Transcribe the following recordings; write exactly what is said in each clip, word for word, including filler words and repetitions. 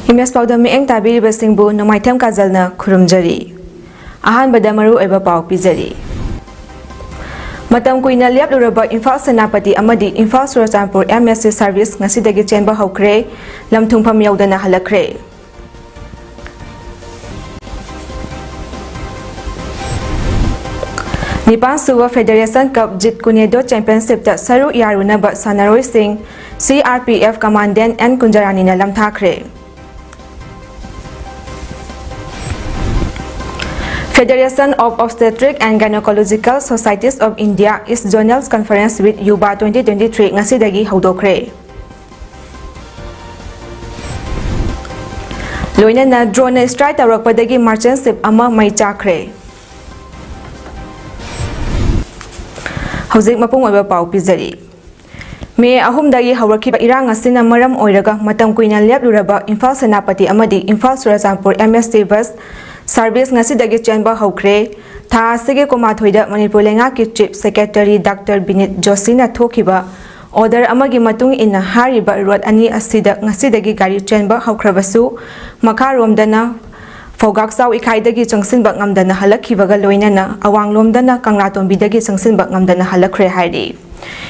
Image ꯄꯥꯎꯗ ꯃꯤꯠꯌꯦꯡ ꯇꯥꯕꯤꯔꯤꯕꯁꯤꯡꯕꯨ ꯅꯣꯡꯃꯥꯏꯊꯦꯝ ꯀꯥꯖꯜꯅ ꯈꯨꯔꯨꯝꯖꯔꯤ꯫ ꯑꯍꯥꯟꯕꯗ ꯃꯔꯨꯑꯣꯏꯕ ꯄꯥꯎ ꯄꯤꯖꯔꯤ꯫ ꯃꯇꯝ ꯀꯨꯏꯅ ꯂꯦꯞꯂꯨꯔꯕ ꯏꯝꯐꯥꯜ ꯁꯦꯅꯥꯄꯇꯤ ꯑꯃꯗꯤ Imphal Churachandpur M S T service ꯉꯁꯤꯗꯒꯤ ꯆꯦꯟꯕ ꯍꯧꯈ꯭ꯔꯦ꯫ ꯂꯝ ꯊꯨꯡꯐꯝ ꯌꯧꯗꯅ ꯍꯜꯂꯛꯈ꯭ꯔꯦ꯫ ꯅꯤꯄꯥꯟ ꯁꯨꯕ Federation Cup Jeet Kune Do Championshipꯇ ꯁꯔꯨꯛ ꯌꯥꯔꯨꯅꯕ ꯁꯥꯟꯅꯔꯣꯏꯁꯤꯡ C R P F Commandant N ꯀꯨꯟꯖꯔꯥꯅꯤꯅ ꯂꯝꯊꯥꯈ꯭ꯔꯦ꯫ Federation of Obstetric and Gynecological Societies of India East Zonal Conference with Yuba twenty twenty-three ꯉꯁꯤꯗꯒꯤ ꯍꯧꯗꯣꯛꯈ꯭ꯔꯦ꯫ ꯂꯣꯏꯅꯅ drone strike ꯇꯧꯔꯛꯄꯗꯒꯤ merchant ship ꯑꯃ ꯃꯩ ꯆꯥꯛꯈ꯭ꯔꯦ꯫ ꯍꯧꯖꯤꯛ ꯃꯄꯨꯡ ꯑꯣꯏꯕ ꯄꯥꯎ ꯄꯤꯖꯔꯤ꯫ ꯃꯦ ꯑꯍꯨꯝꯗꯒꯤ ꯍꯧꯔꯛꯈꯤꯕ ꯏꯔꯥꯡ ꯑꯁꯤꯅ ꯃꯔꯝ ꯑꯣꯏꯔꯒ ꯃꯇꯝ ꯀꯨꯏꯅ ꯂꯦꯞꯂꯨꯔꯕ ꯏꯝꯐꯥꯜ ꯁꯦꯅꯥꯄꯇꯤ ꯑꯃꯗꯤ Imphal Churachandpur M S T bus service ꯉꯁꯤꯗꯒꯤ ꯆꯦꯟꯕ ꯍꯧꯈ꯭ꯔꯦ꯫ ꯊꯥ ꯑꯁꯤꯒꯤ ꯀꯨꯟꯃꯥꯊꯣꯏꯗ ꯃꯅꯤꯄꯨꯔ ꯂꯩꯉꯥꯛꯀꯤ Chief Secretary Doctor ꯕꯤꯅꯤꯠ ꯖꯣꯁꯤꯅ ꯊꯣꯛꯈꯤꯕ order ꯑꯃꯒꯤ ꯃꯇꯨꯡ ꯏꯟꯅ ꯍꯥꯏꯔꯤꯕ road ꯑꯅꯤ ꯑꯁꯤꯗ ꯉꯁꯤꯗꯒꯤ ꯒꯥꯔꯤ ꯆꯦꯟꯕ ꯍꯧꯈ꯭ꯔꯕꯁꯨ, ꯃꯈꯥꯔꯣꯝꯗꯅ ꯐꯧꯒꯥꯛꯆꯥꯎ ꯏꯈꯥꯏꯗꯒꯤ ꯆꯪꯁꯤꯟꯕ ꯉꯝꯗꯅ ꯍꯜꯂꯛꯈꯤꯕꯒ ꯂꯣꯏꯅꯅ ꯑꯋꯥꯡꯂꯣꯝꯗꯅ ꯀꯪꯂꯥꯇꯣꯝꯕꯤꯗꯒꯤ ꯆꯪꯁꯤꯟꯕ ꯉꯝꯗꯅ ꯍꯜꯂꯛꯈ꯭ꯔꯦ ꯍꯥꯏꯔꯤ꯫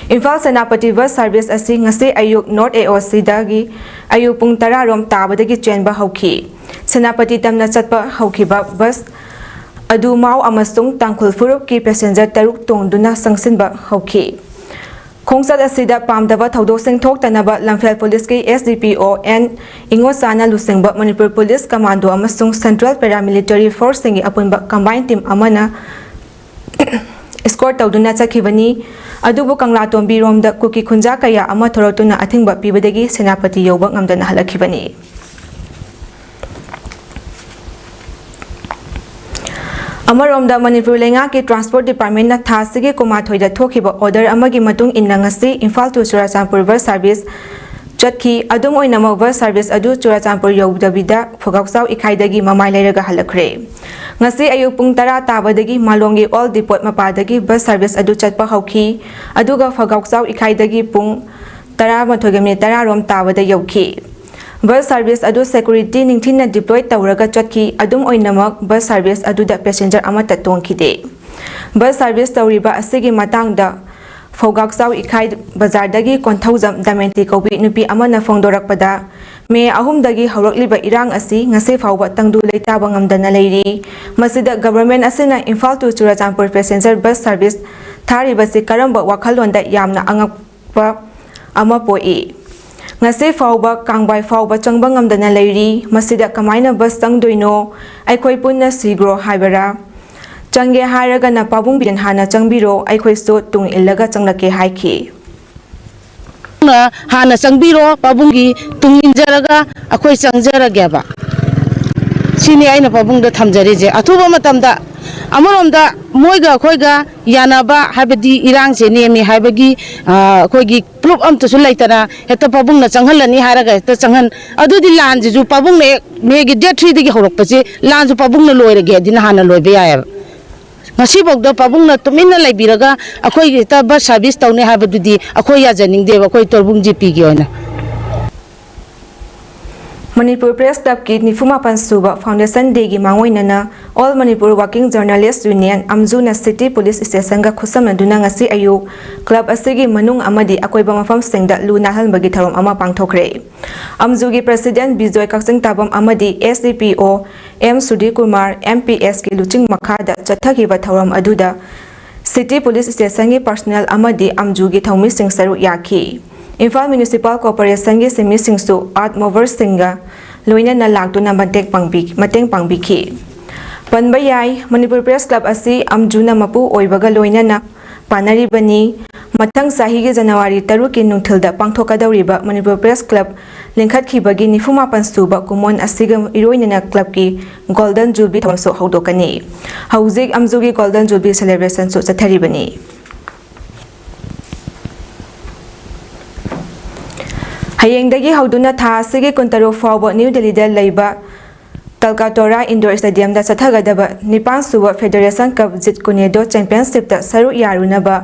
ꯏꯝꯐꯥꯜ ꯁꯦꯅꯥꯄꯇꯤ bus service ꯑꯁꯤ ꯉꯁꯤ ꯑꯌꯨꯛ North A O Cꯗꯒꯤ ꯑꯌꯨꯛ ꯄꯨꯡ ꯇꯔꯥ ꯔꯣꯝ ꯇꯥꯕꯗꯒꯤ ꯆꯦꯟꯕ ꯍꯧꯈꯤ꯫ ꯁꯦꯅꯥꯄꯇꯤ ꯇꯝꯅ ꯆꯠꯄ ꯍꯧꯈꯤꯕ bus ꯑꯗꯨ ꯃꯥꯎ ꯑꯃꯁꯨꯡ ꯇꯥꯡꯈꯨꯜ ꯐꯨꯔꯨꯞꯀꯤ passenger ꯇꯔꯨꯛ ꯇꯣꯡꯗꯨꯅ ꯆꯪꯁꯤꯟꯕ ꯍꯧꯈꯤ꯫ ꯈꯣꯡꯆꯠ ꯑꯁꯤꯗ ꯄꯥꯝꯗꯕ ꯊꯧꯗꯣꯛꯁꯤꯡ ꯊꯣꯛꯇꯅꯕ ꯂꯝꯐꯦꯜ ꯄꯨꯂꯤꯁꯀꯤ S D P O N ꯏꯉꯣꯆꯥꯅ ꯂꯨꯆꯤꯡꯕ ꯃꯅꯤꯄꯨꯔ ꯄꯨꯂꯤꯁ ꯀꯃꯥꯟꯗꯣ ꯑꯃꯁꯨꯡ Central Paramilitary Forceꯁꯤꯡꯒꯤ ꯑꯄꯨꯟꯕ combined team ꯑꯃꯅ escort ꯇꯧꯗꯨꯅ ꯆꯠꯈꯤꯕꯅꯤ꯫ ꯑꯗꯨꯕꯨ ꯀꯪꯂꯥꯇꯣꯝꯕꯤꯔꯣꯝꯗ ꯀꯨꯀꯤ ꯈꯨꯟꯖꯥ ꯀꯌꯥ ꯑꯃ ꯊꯣꯔꯛꯇꯨꯅ ꯑꯊꯤꯡꯕ ꯄꯤꯕꯗꯒꯤ ꯁꯦꯅꯥꯄꯇꯤ ꯌꯧꯕ ꯉꯝꯗꯅ ꯍꯜꯂꯛꯈꯤꯕꯅꯤ꯫ ꯑꯃꯔꯣꯝꯗ, ꯃꯅꯤꯄꯨꯔ ꯂꯩꯉꯥꯛꯀꯤ Transport Departmentꯅ ꯊꯥ ꯑꯁꯤꯒꯤ ꯀꯨꯟꯃꯥꯊꯣꯏꯗ ꯊꯣꯛꯈꯤꯕ order ꯑꯃꯒꯤ ꯃꯇꯨꯡ ꯏꯟꯅ ꯉꯁꯤ Imphal to Churachandpur bus service ꯆꯠꯈꯤ꯫ ꯑꯗꯨꯝ ꯑꯣꯏꯅꯃꯛ, bus service ꯑꯗꯨ ꯆꯨꯔꯥꯆꯥꯟꯄꯨꯔ ꯌꯧꯗꯕꯤꯗ ꯐꯧꯒꯥꯛꯆꯥꯎ ꯏꯈꯥꯏꯗꯒꯤ ꯃꯃꯥꯏ ꯂꯩꯔꯒ ꯍꯜꯂꯛꯈ꯭ꯔꯦ꯫ ꯉꯁꯤ ꯑꯌꯨꯛ ꯄꯨꯡ ꯇꯔꯥ ꯇꯥꯕꯗꯒꯤ ꯃꯥꯂꯣꯝꯒꯤ ꯑꯣꯜ ꯗꯤꯄꯣꯠ ꯃꯄꯥꯗꯒꯤ bus service ꯑꯗꯨ ꯆꯠꯄ ꯍꯧꯈꯤ꯫ ꯑꯗꯨꯒ ꯐꯧꯒꯥꯛꯆꯥꯎ ꯏꯈꯥꯏꯗꯒꯤ ꯄꯨꯡ ꯇꯔꯥꯃꯥꯊꯣꯏꯒ minute ꯇꯔꯥ ꯔꯣꯝ ꯇꯥꯕꯗ ꯌꯧꯈꯤ꯫ Bus service ꯑꯗꯨ security ꯅꯤꯡꯊꯤꯅ deploy ꯇꯧꯔꯒ ꯆꯠꯈꯤ꯫ ꯑꯗꯨꯝ ꯑꯣꯏꯅꯃꯛ, bus service ꯑꯗꯨꯗ passenger ꯑꯃꯠꯇ ꯇꯣꯡꯈꯤꯗꯦ꯫ Bus service ꯇꯧꯔꯤꯕ ꯑꯁꯤꯒꯤ ꯃꯇꯥꯡꯗ ꯐꯧꯒꯥꯛꯆꯥꯎ ꯏꯈꯥꯏ ꯕꯖꯥꯔꯗꯒꯤ ꯀꯣꯟꯊꯧꯖꯝ ꯗꯃꯦꯟꯇꯤ ꯀꯧꯕꯤ ꯅꯨꯄꯤ ꯑꯃꯅ ꯐꯣꯡꯗꯣꯔꯛꯄꯗ, ꯃꯦ ꯑꯍꯨꯝꯗꯒꯤ ꯍꯧꯔꯛꯂꯤꯕ ꯏꯔꯥꯡ ꯑꯁꯤ ꯉꯁꯤ ꯐꯥꯎꯕ ꯇꯪꯗꯨ ꯂꯩꯇꯥꯕ ꯉꯝꯗꯅ ꯂꯩꯔꯤ꯫ ꯃꯁꯤꯗ government ꯑꯁꯤꯅ Imphal to Churachandpur passenger bus service ꯊꯥꯔꯤꯕꯁꯤ ꯀꯔꯝꯕ ꯋꯥꯈꯜꯂꯣꯟꯗ ꯌꯥꯝꯅ ꯑꯉꯛꯄ ꯑꯃ ꯄꯣꯛꯏ꯫ ꯉꯁꯤ ꯐꯥꯎꯕ ꯀꯥꯡꯕꯥꯏ ꯐꯥꯎꯕ ꯆꯪꯕ ꯉꯝꯗꯅ ꯂꯩꯔꯤ꯫ ꯃꯁꯤꯗ ꯀꯃꯥꯏꯅ bus ꯆꯪꯗꯣꯏꯅꯣ? ꯑꯩꯈꯣꯏ ꯄꯨꯟꯅ ꯁꯤꯈ꯭ꯔꯣ ꯍꯥꯏꯕꯔꯥ? ꯆꯪꯒꯦ ꯍꯥꯏꯔꯒꯅ ꯄꯥꯕꯨꯡ ꯕꯤꯔꯦꯟ ꯍꯥꯟꯅ ꯆꯪꯕꯤꯔꯣ, ꯑꯩꯈꯣꯏꯁꯨ ꯇꯨꯡ ꯏꯜꯂꯒ ꯆꯪꯂꯛꯀꯦ ꯍꯥꯏꯈꯤ꯫ ꯅ ꯍꯥꯟꯅ ꯆꯪꯕꯤꯔꯣ, ꯄꯥꯕꯨꯡꯒꯤ ꯇꯨꯡ ꯏꯟꯖꯔꯒ ꯑꯩꯈꯣꯏ ꯆꯪꯖꯔꯒꯦꯕ꯫ ꯁꯤꯅꯤ ꯑꯩꯅ ꯄꯥꯕꯨꯡꯗ ꯊꯝꯖꯔꯤꯁꯦ꯫ ꯑꯊꯨꯕ ꯃꯇꯝꯗ ꯑꯃꯔꯣꯝꯗ ꯃꯣꯏꯒ ꯑꯩꯈꯣꯏꯒ ꯌꯥꯅꯕ, ꯍꯥꯏꯕꯗꯤ ꯏꯔꯥꯡꯁꯦ ꯅꯦꯝꯃꯤ ꯍꯥꯏꯕꯒꯤ, ꯑ, ꯑꯩꯈꯣꯏꯒꯤ proof ꯑꯝꯇꯁꯨ ꯂꯩꯇꯅ ꯍꯦꯛꯇ ꯄꯥꯕꯨꯡꯅ ꯆꯪꯍꯜꯂꯅꯤ ꯍꯥꯏꯔꯒ ꯍꯦꯛꯇ ꯆꯪꯍꯟ-, ꯑꯗꯨꯗꯤ ꯂꯥꯟꯁꯤꯁꯨ ꯄꯥꯕꯨꯡꯅ ꯍꯦꯛ ꯃꯦꯒꯤ date threeꯗꯒꯤ ꯍꯧꯔꯛꯄꯁꯦ ꯂꯥꯟꯁꯨ ꯄꯥꯕꯨꯡꯅ ꯂꯣꯏꯔꯒꯦ ꯍꯥꯏꯗꯤ ꯅꯍꯥꯟꯅ ꯂꯣꯏꯕ ꯌꯥꯏꯑꯕ꯫ ꯉꯁꯤꯐꯥꯎꯗ ꯄꯥꯕꯨꯡꯅ ꯇꯨꯃꯤꯟꯅ ꯂꯩꯕꯤꯔꯒ ꯑꯩꯈꯣꯏꯒꯤ ꯍꯦꯛꯇ bus service ꯇꯧꯅꯤ ꯍꯥꯏꯕꯗꯨꯗꯤ ꯑꯩꯈꯣꯏ ꯌꯥꯖꯅꯤꯡꯗꯦꯕ, ꯑꯩꯈꯣꯏ ꯇꯣꯔꯕꯨꯡ ꯖꯤꯄꯤꯒꯤ ꯑꯣꯏꯅ꯫ ꯃꯅꯤꯄꯨꯔ Press Clubꯀꯤ ꯅꯤꯐꯨ ꯃꯥꯄꯟ ꯁꯨꯕ Foundation Dayꯒꯤ ꯃꯥꯡꯑꯣꯏꯅꯅ All Manipur Working Journalist Union, ꯑꯝꯖꯨꯅ City Police Stationꯒ ꯈꯨꯠꯁꯝꯅꯗꯨꯅ ꯉꯁꯤ ꯑꯌꯨꯛ club ꯑꯁꯤꯒꯤ ꯃꯅꯨꯡ ꯑꯃꯗꯤ ꯑꯀꯣꯏꯕ ꯃꯐꯝꯁꯤꯡꯗ ꯂꯨ ꯅꯥꯜꯍꯟꯕꯒꯤ ꯊꯧꯔꯝ ꯑꯃ ꯄꯥꯡꯊꯣꯛꯈ꯭ꯔꯦ꯫ ꯑꯝꯖꯨꯒꯤ President ꯕꯤꯖꯣꯏ ꯀꯛꯆꯤꯡ ꯇꯥꯕꯝ ꯑꯃꯗꯤ S D P O M Sudhir Kumar, M P Sꯀꯤ ꯂꯨꯆꯤꯡ ꯃꯈꯥꯗ ꯆꯠꯊꯈꯤꯕ ꯊꯧꯔꯝ ꯑꯗꯨꯗ City Police Stationꯒꯤ personnel ꯑꯃꯗꯤ ꯑꯝꯖꯨꯒꯤ ꯊꯧꯃꯤꯁꯤꯡ ꯁꯔꯨꯛ ꯌꯥꯈꯤ꯫ ꯏꯝꯐꯥꯜ Municipal Corporationꯒꯤ ꯁꯤꯟꯃꯤꯁꯤꯡꯁꯨ earth moverꯁꯤꯡꯒ ꯂꯣꯏꯅꯅ ꯂꯥꯛꯇꯨꯅ ꯃꯇꯦꯡ ꯄꯥꯡꯕꯤ-, ꯃꯇꯦꯡ ꯄꯥꯡꯕꯤꯈꯤ꯫ ꯄꯟꯕ ꯌꯥꯏ, ꯃꯅꯤꯄꯨꯔ Press Club ꯑꯁꯤ ꯑꯝꯖꯨꯅ ꯃꯄꯨ ꯑꯣꯏꯕꯒ ꯂꯣꯏꯅꯅ ꯄꯥꯟꯅꯔꯤꯕꯅꯤ꯫ ꯃꯊꯪ ꯆꯍꯤꯒꯤ ꯖꯅꯋꯥꯔꯤ ꯇꯔꯨꯛꯀꯤ ꯅꯨꯡꯊꯤꯜꯗ ꯄꯥꯡꯊꯣꯛꯀꯗꯧꯔꯤꯕ ꯃꯅꯤꯄꯨꯔ Press Club ꯂꯤꯡꯈꯠꯈꯤꯕꯒꯤ ꯅꯤꯐꯨ ꯃꯥꯄꯟ ꯁꯨꯕ ꯀꯨꯝꯑꯣꯟ ꯑꯁꯤꯒ ꯏꯔꯣꯏꯅꯅ clubꯀꯤ Golden Jubilee ꯊꯧꯔꯝꯁꯨ ꯍꯧꯗꯣꯛꯀꯅꯤ꯫ ꯍꯧꯖꯤꯛ ꯑꯝꯖꯨꯒꯤ Golden Jubilee celebrationꯁꯨ ꯆꯠꯊꯔꯤꯕꯅꯤ꯫ ꯍꯌꯦꯡꯗꯒꯤ ꯍꯧꯗꯨꯅ ꯊꯥ ꯑꯁꯤꯒꯤ ꯀꯨꯟꯇꯔꯨꯛ ꯐꯥꯎꯕ ꯅ꯭ꯌꯨ ꯗꯦꯜꯂꯤꯗ ꯂꯩꯕ ꯇꯜꯀꯥꯇꯣꯔꯥ ꯏꯟꯗꯣꯔ ꯁ꯭ꯇꯦꯗꯤꯌꯝꯗ ꯆꯠꯊꯒꯗꯕ ꯅꯤꯄꯥꯟ ꯁꯨꯕ ꯐꯦꯗꯔꯦꯁꯟ ꯀꯞ ꯖꯤꯠ ꯀꯨꯅꯦꯗꯣ ꯆꯦꯝꯄꯤꯌꯟꯁꯤꯞꯇ ꯁꯔꯨꯛ ꯌꯥꯔꯨꯅꯕ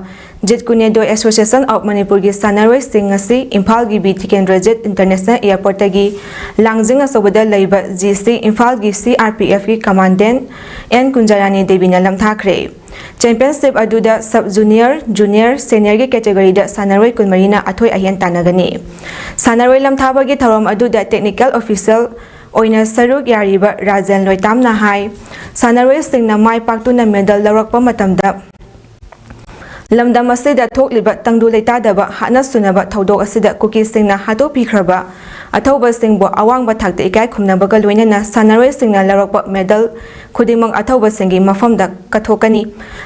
ꯖꯤꯠ ꯀꯨꯅꯦꯗꯣ ꯑꯦꯁꯣꯁꯤꯌꯦꯁꯟ ꯑꯣꯐ ꯃꯅꯤꯄꯨꯔꯒꯤ ꯁꯥꯟꯅꯔꯣꯏꯁꯤꯡ ꯉꯁꯤ ꯏꯝꯐꯥꯜꯒꯤ ꯕꯤ ꯊꯤꯀꯦꯟꯗ꯭ꯔꯖꯤꯠ ꯏꯟꯇꯔꯅꯦꯁꯅꯦꯜ ꯑꯦꯌꯔꯄꯣꯔꯠꯇꯒꯤ ꯂꯥꯡꯖꯤꯡ ꯑꯆꯧꯕꯗ ꯂꯩꯕ ꯖꯤ ꯁꯤ ꯏꯝꯐꯥꯜꯒꯤ ꯁꯤ ꯑꯥꯔ ꯄꯤ ꯑꯦꯐꯀꯤ ꯀꯃꯥꯟꯗꯦꯟ ꯑꯦꯟ ꯀꯨꯟꯖꯔꯥꯅꯤ ꯗꯦꯕꯤꯅ ꯂꯝꯊꯥꯈ꯭ꯔꯦ꯫ ꯆꯦꯝꯄꯤꯌꯟꯁꯤꯞ ꯑꯗꯨꯗ ꯁꯕ ꯖꯨꯅꯤꯌꯔ, ꯖꯨꯅꯤꯌꯔ, ꯁꯦꯅꯤꯌꯔꯒꯤ ꯀꯦꯇꯦꯒꯣꯔꯤꯗ ꯁꯥꯟꯅꯔꯣꯏ ꯀꯨꯟꯃꯔꯤꯅ ꯑꯊꯣꯏ ꯑꯍꯦꯟ ꯇꯥꯟꯅꯒꯅꯤ꯫ ꯁꯥꯟꯅꯔꯣꯏ ꯂꯝꯊꯥꯕꯒꯤ ꯊꯧꯔꯝ ꯑꯗꯨꯗ ꯇꯦꯛꯅꯤꯀꯦꯜ ꯑꯣꯐꯤꯁꯤꯌꯦꯜ ꯑꯣꯏꯅ ꯁꯔꯨꯛ ꯌꯥꯔꯤꯕ ꯔꯥꯖꯦꯟ ꯂꯣꯏꯇꯥꯝꯅ ꯍꯥꯏ, ꯁꯥꯟꯅꯔꯣꯏꯁꯤꯡꯅ ꯃꯥꯏ ꯄꯥꯛꯇꯨꯅ ꯃꯦꯗꯜ ꯂꯧꯔꯛꯄ ꯃꯇꯝꯗ ꯂꯝꯗꯝ ꯑꯁꯤꯗ ꯊꯣꯛꯂꯤꯕ ꯇꯪꯗꯨ ꯂꯩꯇꯥꯗꯕ ꯍꯥꯠꯅ ꯁꯨꯅꯕ ꯊꯧꯗꯣꯛ ꯑꯁꯤꯗ ꯀꯨꯀꯤꯁꯤꯡꯅ ꯍꯥꯠꯇꯣꯛꯄꯤꯈ꯭ꯔꯕ ꯑꯊꯧꯕꯁꯤꯡꯕꯨ ꯑꯋꯥꯡꯕ ꯊꯥꯛꯇ ꯏꯀꯥꯏ ꯈꯨꯝꯅꯕꯒ ꯂꯣꯏꯅꯅ ꯁꯥꯟꯅꯔꯣꯏꯁꯤꯡꯅ ꯂꯧꯔꯛꯄ ꯃꯦꯗꯜ ꯈꯨꯗꯤꯡꯃꯛ ꯑꯊꯧꯕꯁꯤꯡꯒꯤ ꯃꯐꯝꯗ ꯀꯠꯊꯣꯛꯀꯅꯤ꯫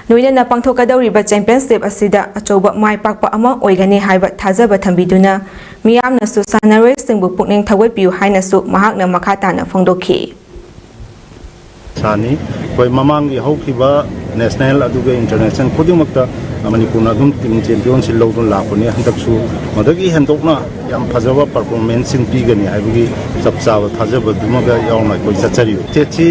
ꯂꯣꯏꯅꯅ ꯄꯥꯡꯊꯣꯛꯀꯗꯧꯔꯤꯕ ꯆꯦꯝꯄꯤꯌꯟꯁꯤꯞ ꯑꯁꯤꯗ ꯑꯆꯧꯕ ꯃꯥꯏ ꯄꯥꯛꯄ ꯑꯃ ꯑꯣꯏꯒꯅꯤ ꯍꯥꯏꯕ ꯊꯥꯖꯕ ꯊꯝꯕꯤꯗꯨꯅ ꯃꯤꯌꯥꯝꯅꯁꯨ ꯁꯥꯟꯅꯔꯣꯏꯁꯤꯡꯕꯨ ꯄꯨꯛꯅꯤꯡ ꯊꯧꯒꯠꯄꯤꯌꯨ ꯍꯥꯏꯅꯁꯨ ꯃꯍꯥꯛꯅ ꯃꯈꯥ ꯇꯥꯅ ꯐꯣꯡꯗꯣꯛꯈꯤ꯫ ꯁꯥꯅꯤ꯫ ꯑꯩꯈꯣꯏ ꯃꯃꯥꯡꯒꯤ ꯍꯧꯈꯤꯕ ꯅꯦꯁꯅꯦꯜ ꯑꯗꯨꯒ ꯏꯟꯇꯔꯅꯦꯁꯅꯦꯜ ꯈꯨꯗꯤꯡꯃꯛꯇ ꯃꯅꯤꯄꯨꯔꯅ ꯑꯗꯨꯝ ꯇꯤꯝ ꯆꯦꯝꯄꯤꯌꯟꯁꯤꯞ ꯂꯧꯗꯨꯅ ꯂꯥꯛꯄꯅꯤ꯫ ꯍꯟꯗꯛꯁꯨ ꯃꯗꯨꯗꯒꯤ ꯍꯦꯟꯗꯣꯛꯅ ꯌꯥꯝ ꯐꯖꯕ ꯄꯔꯐꯣꯔꯃꯦꯟꯁꯁꯤꯡ ꯄꯤꯒꯅꯤ ꯍꯥꯏꯕꯒꯤ ꯆꯞ ꯆꯥꯕ ꯊꯥꯖꯕꯗꯨꯃꯒ ꯌꯥꯎꯅ ꯑꯩꯈꯣꯏ ꯆꯠꯆꯔꯤꯕ꯫ ꯁ꯭ꯇꯦꯠꯁꯤ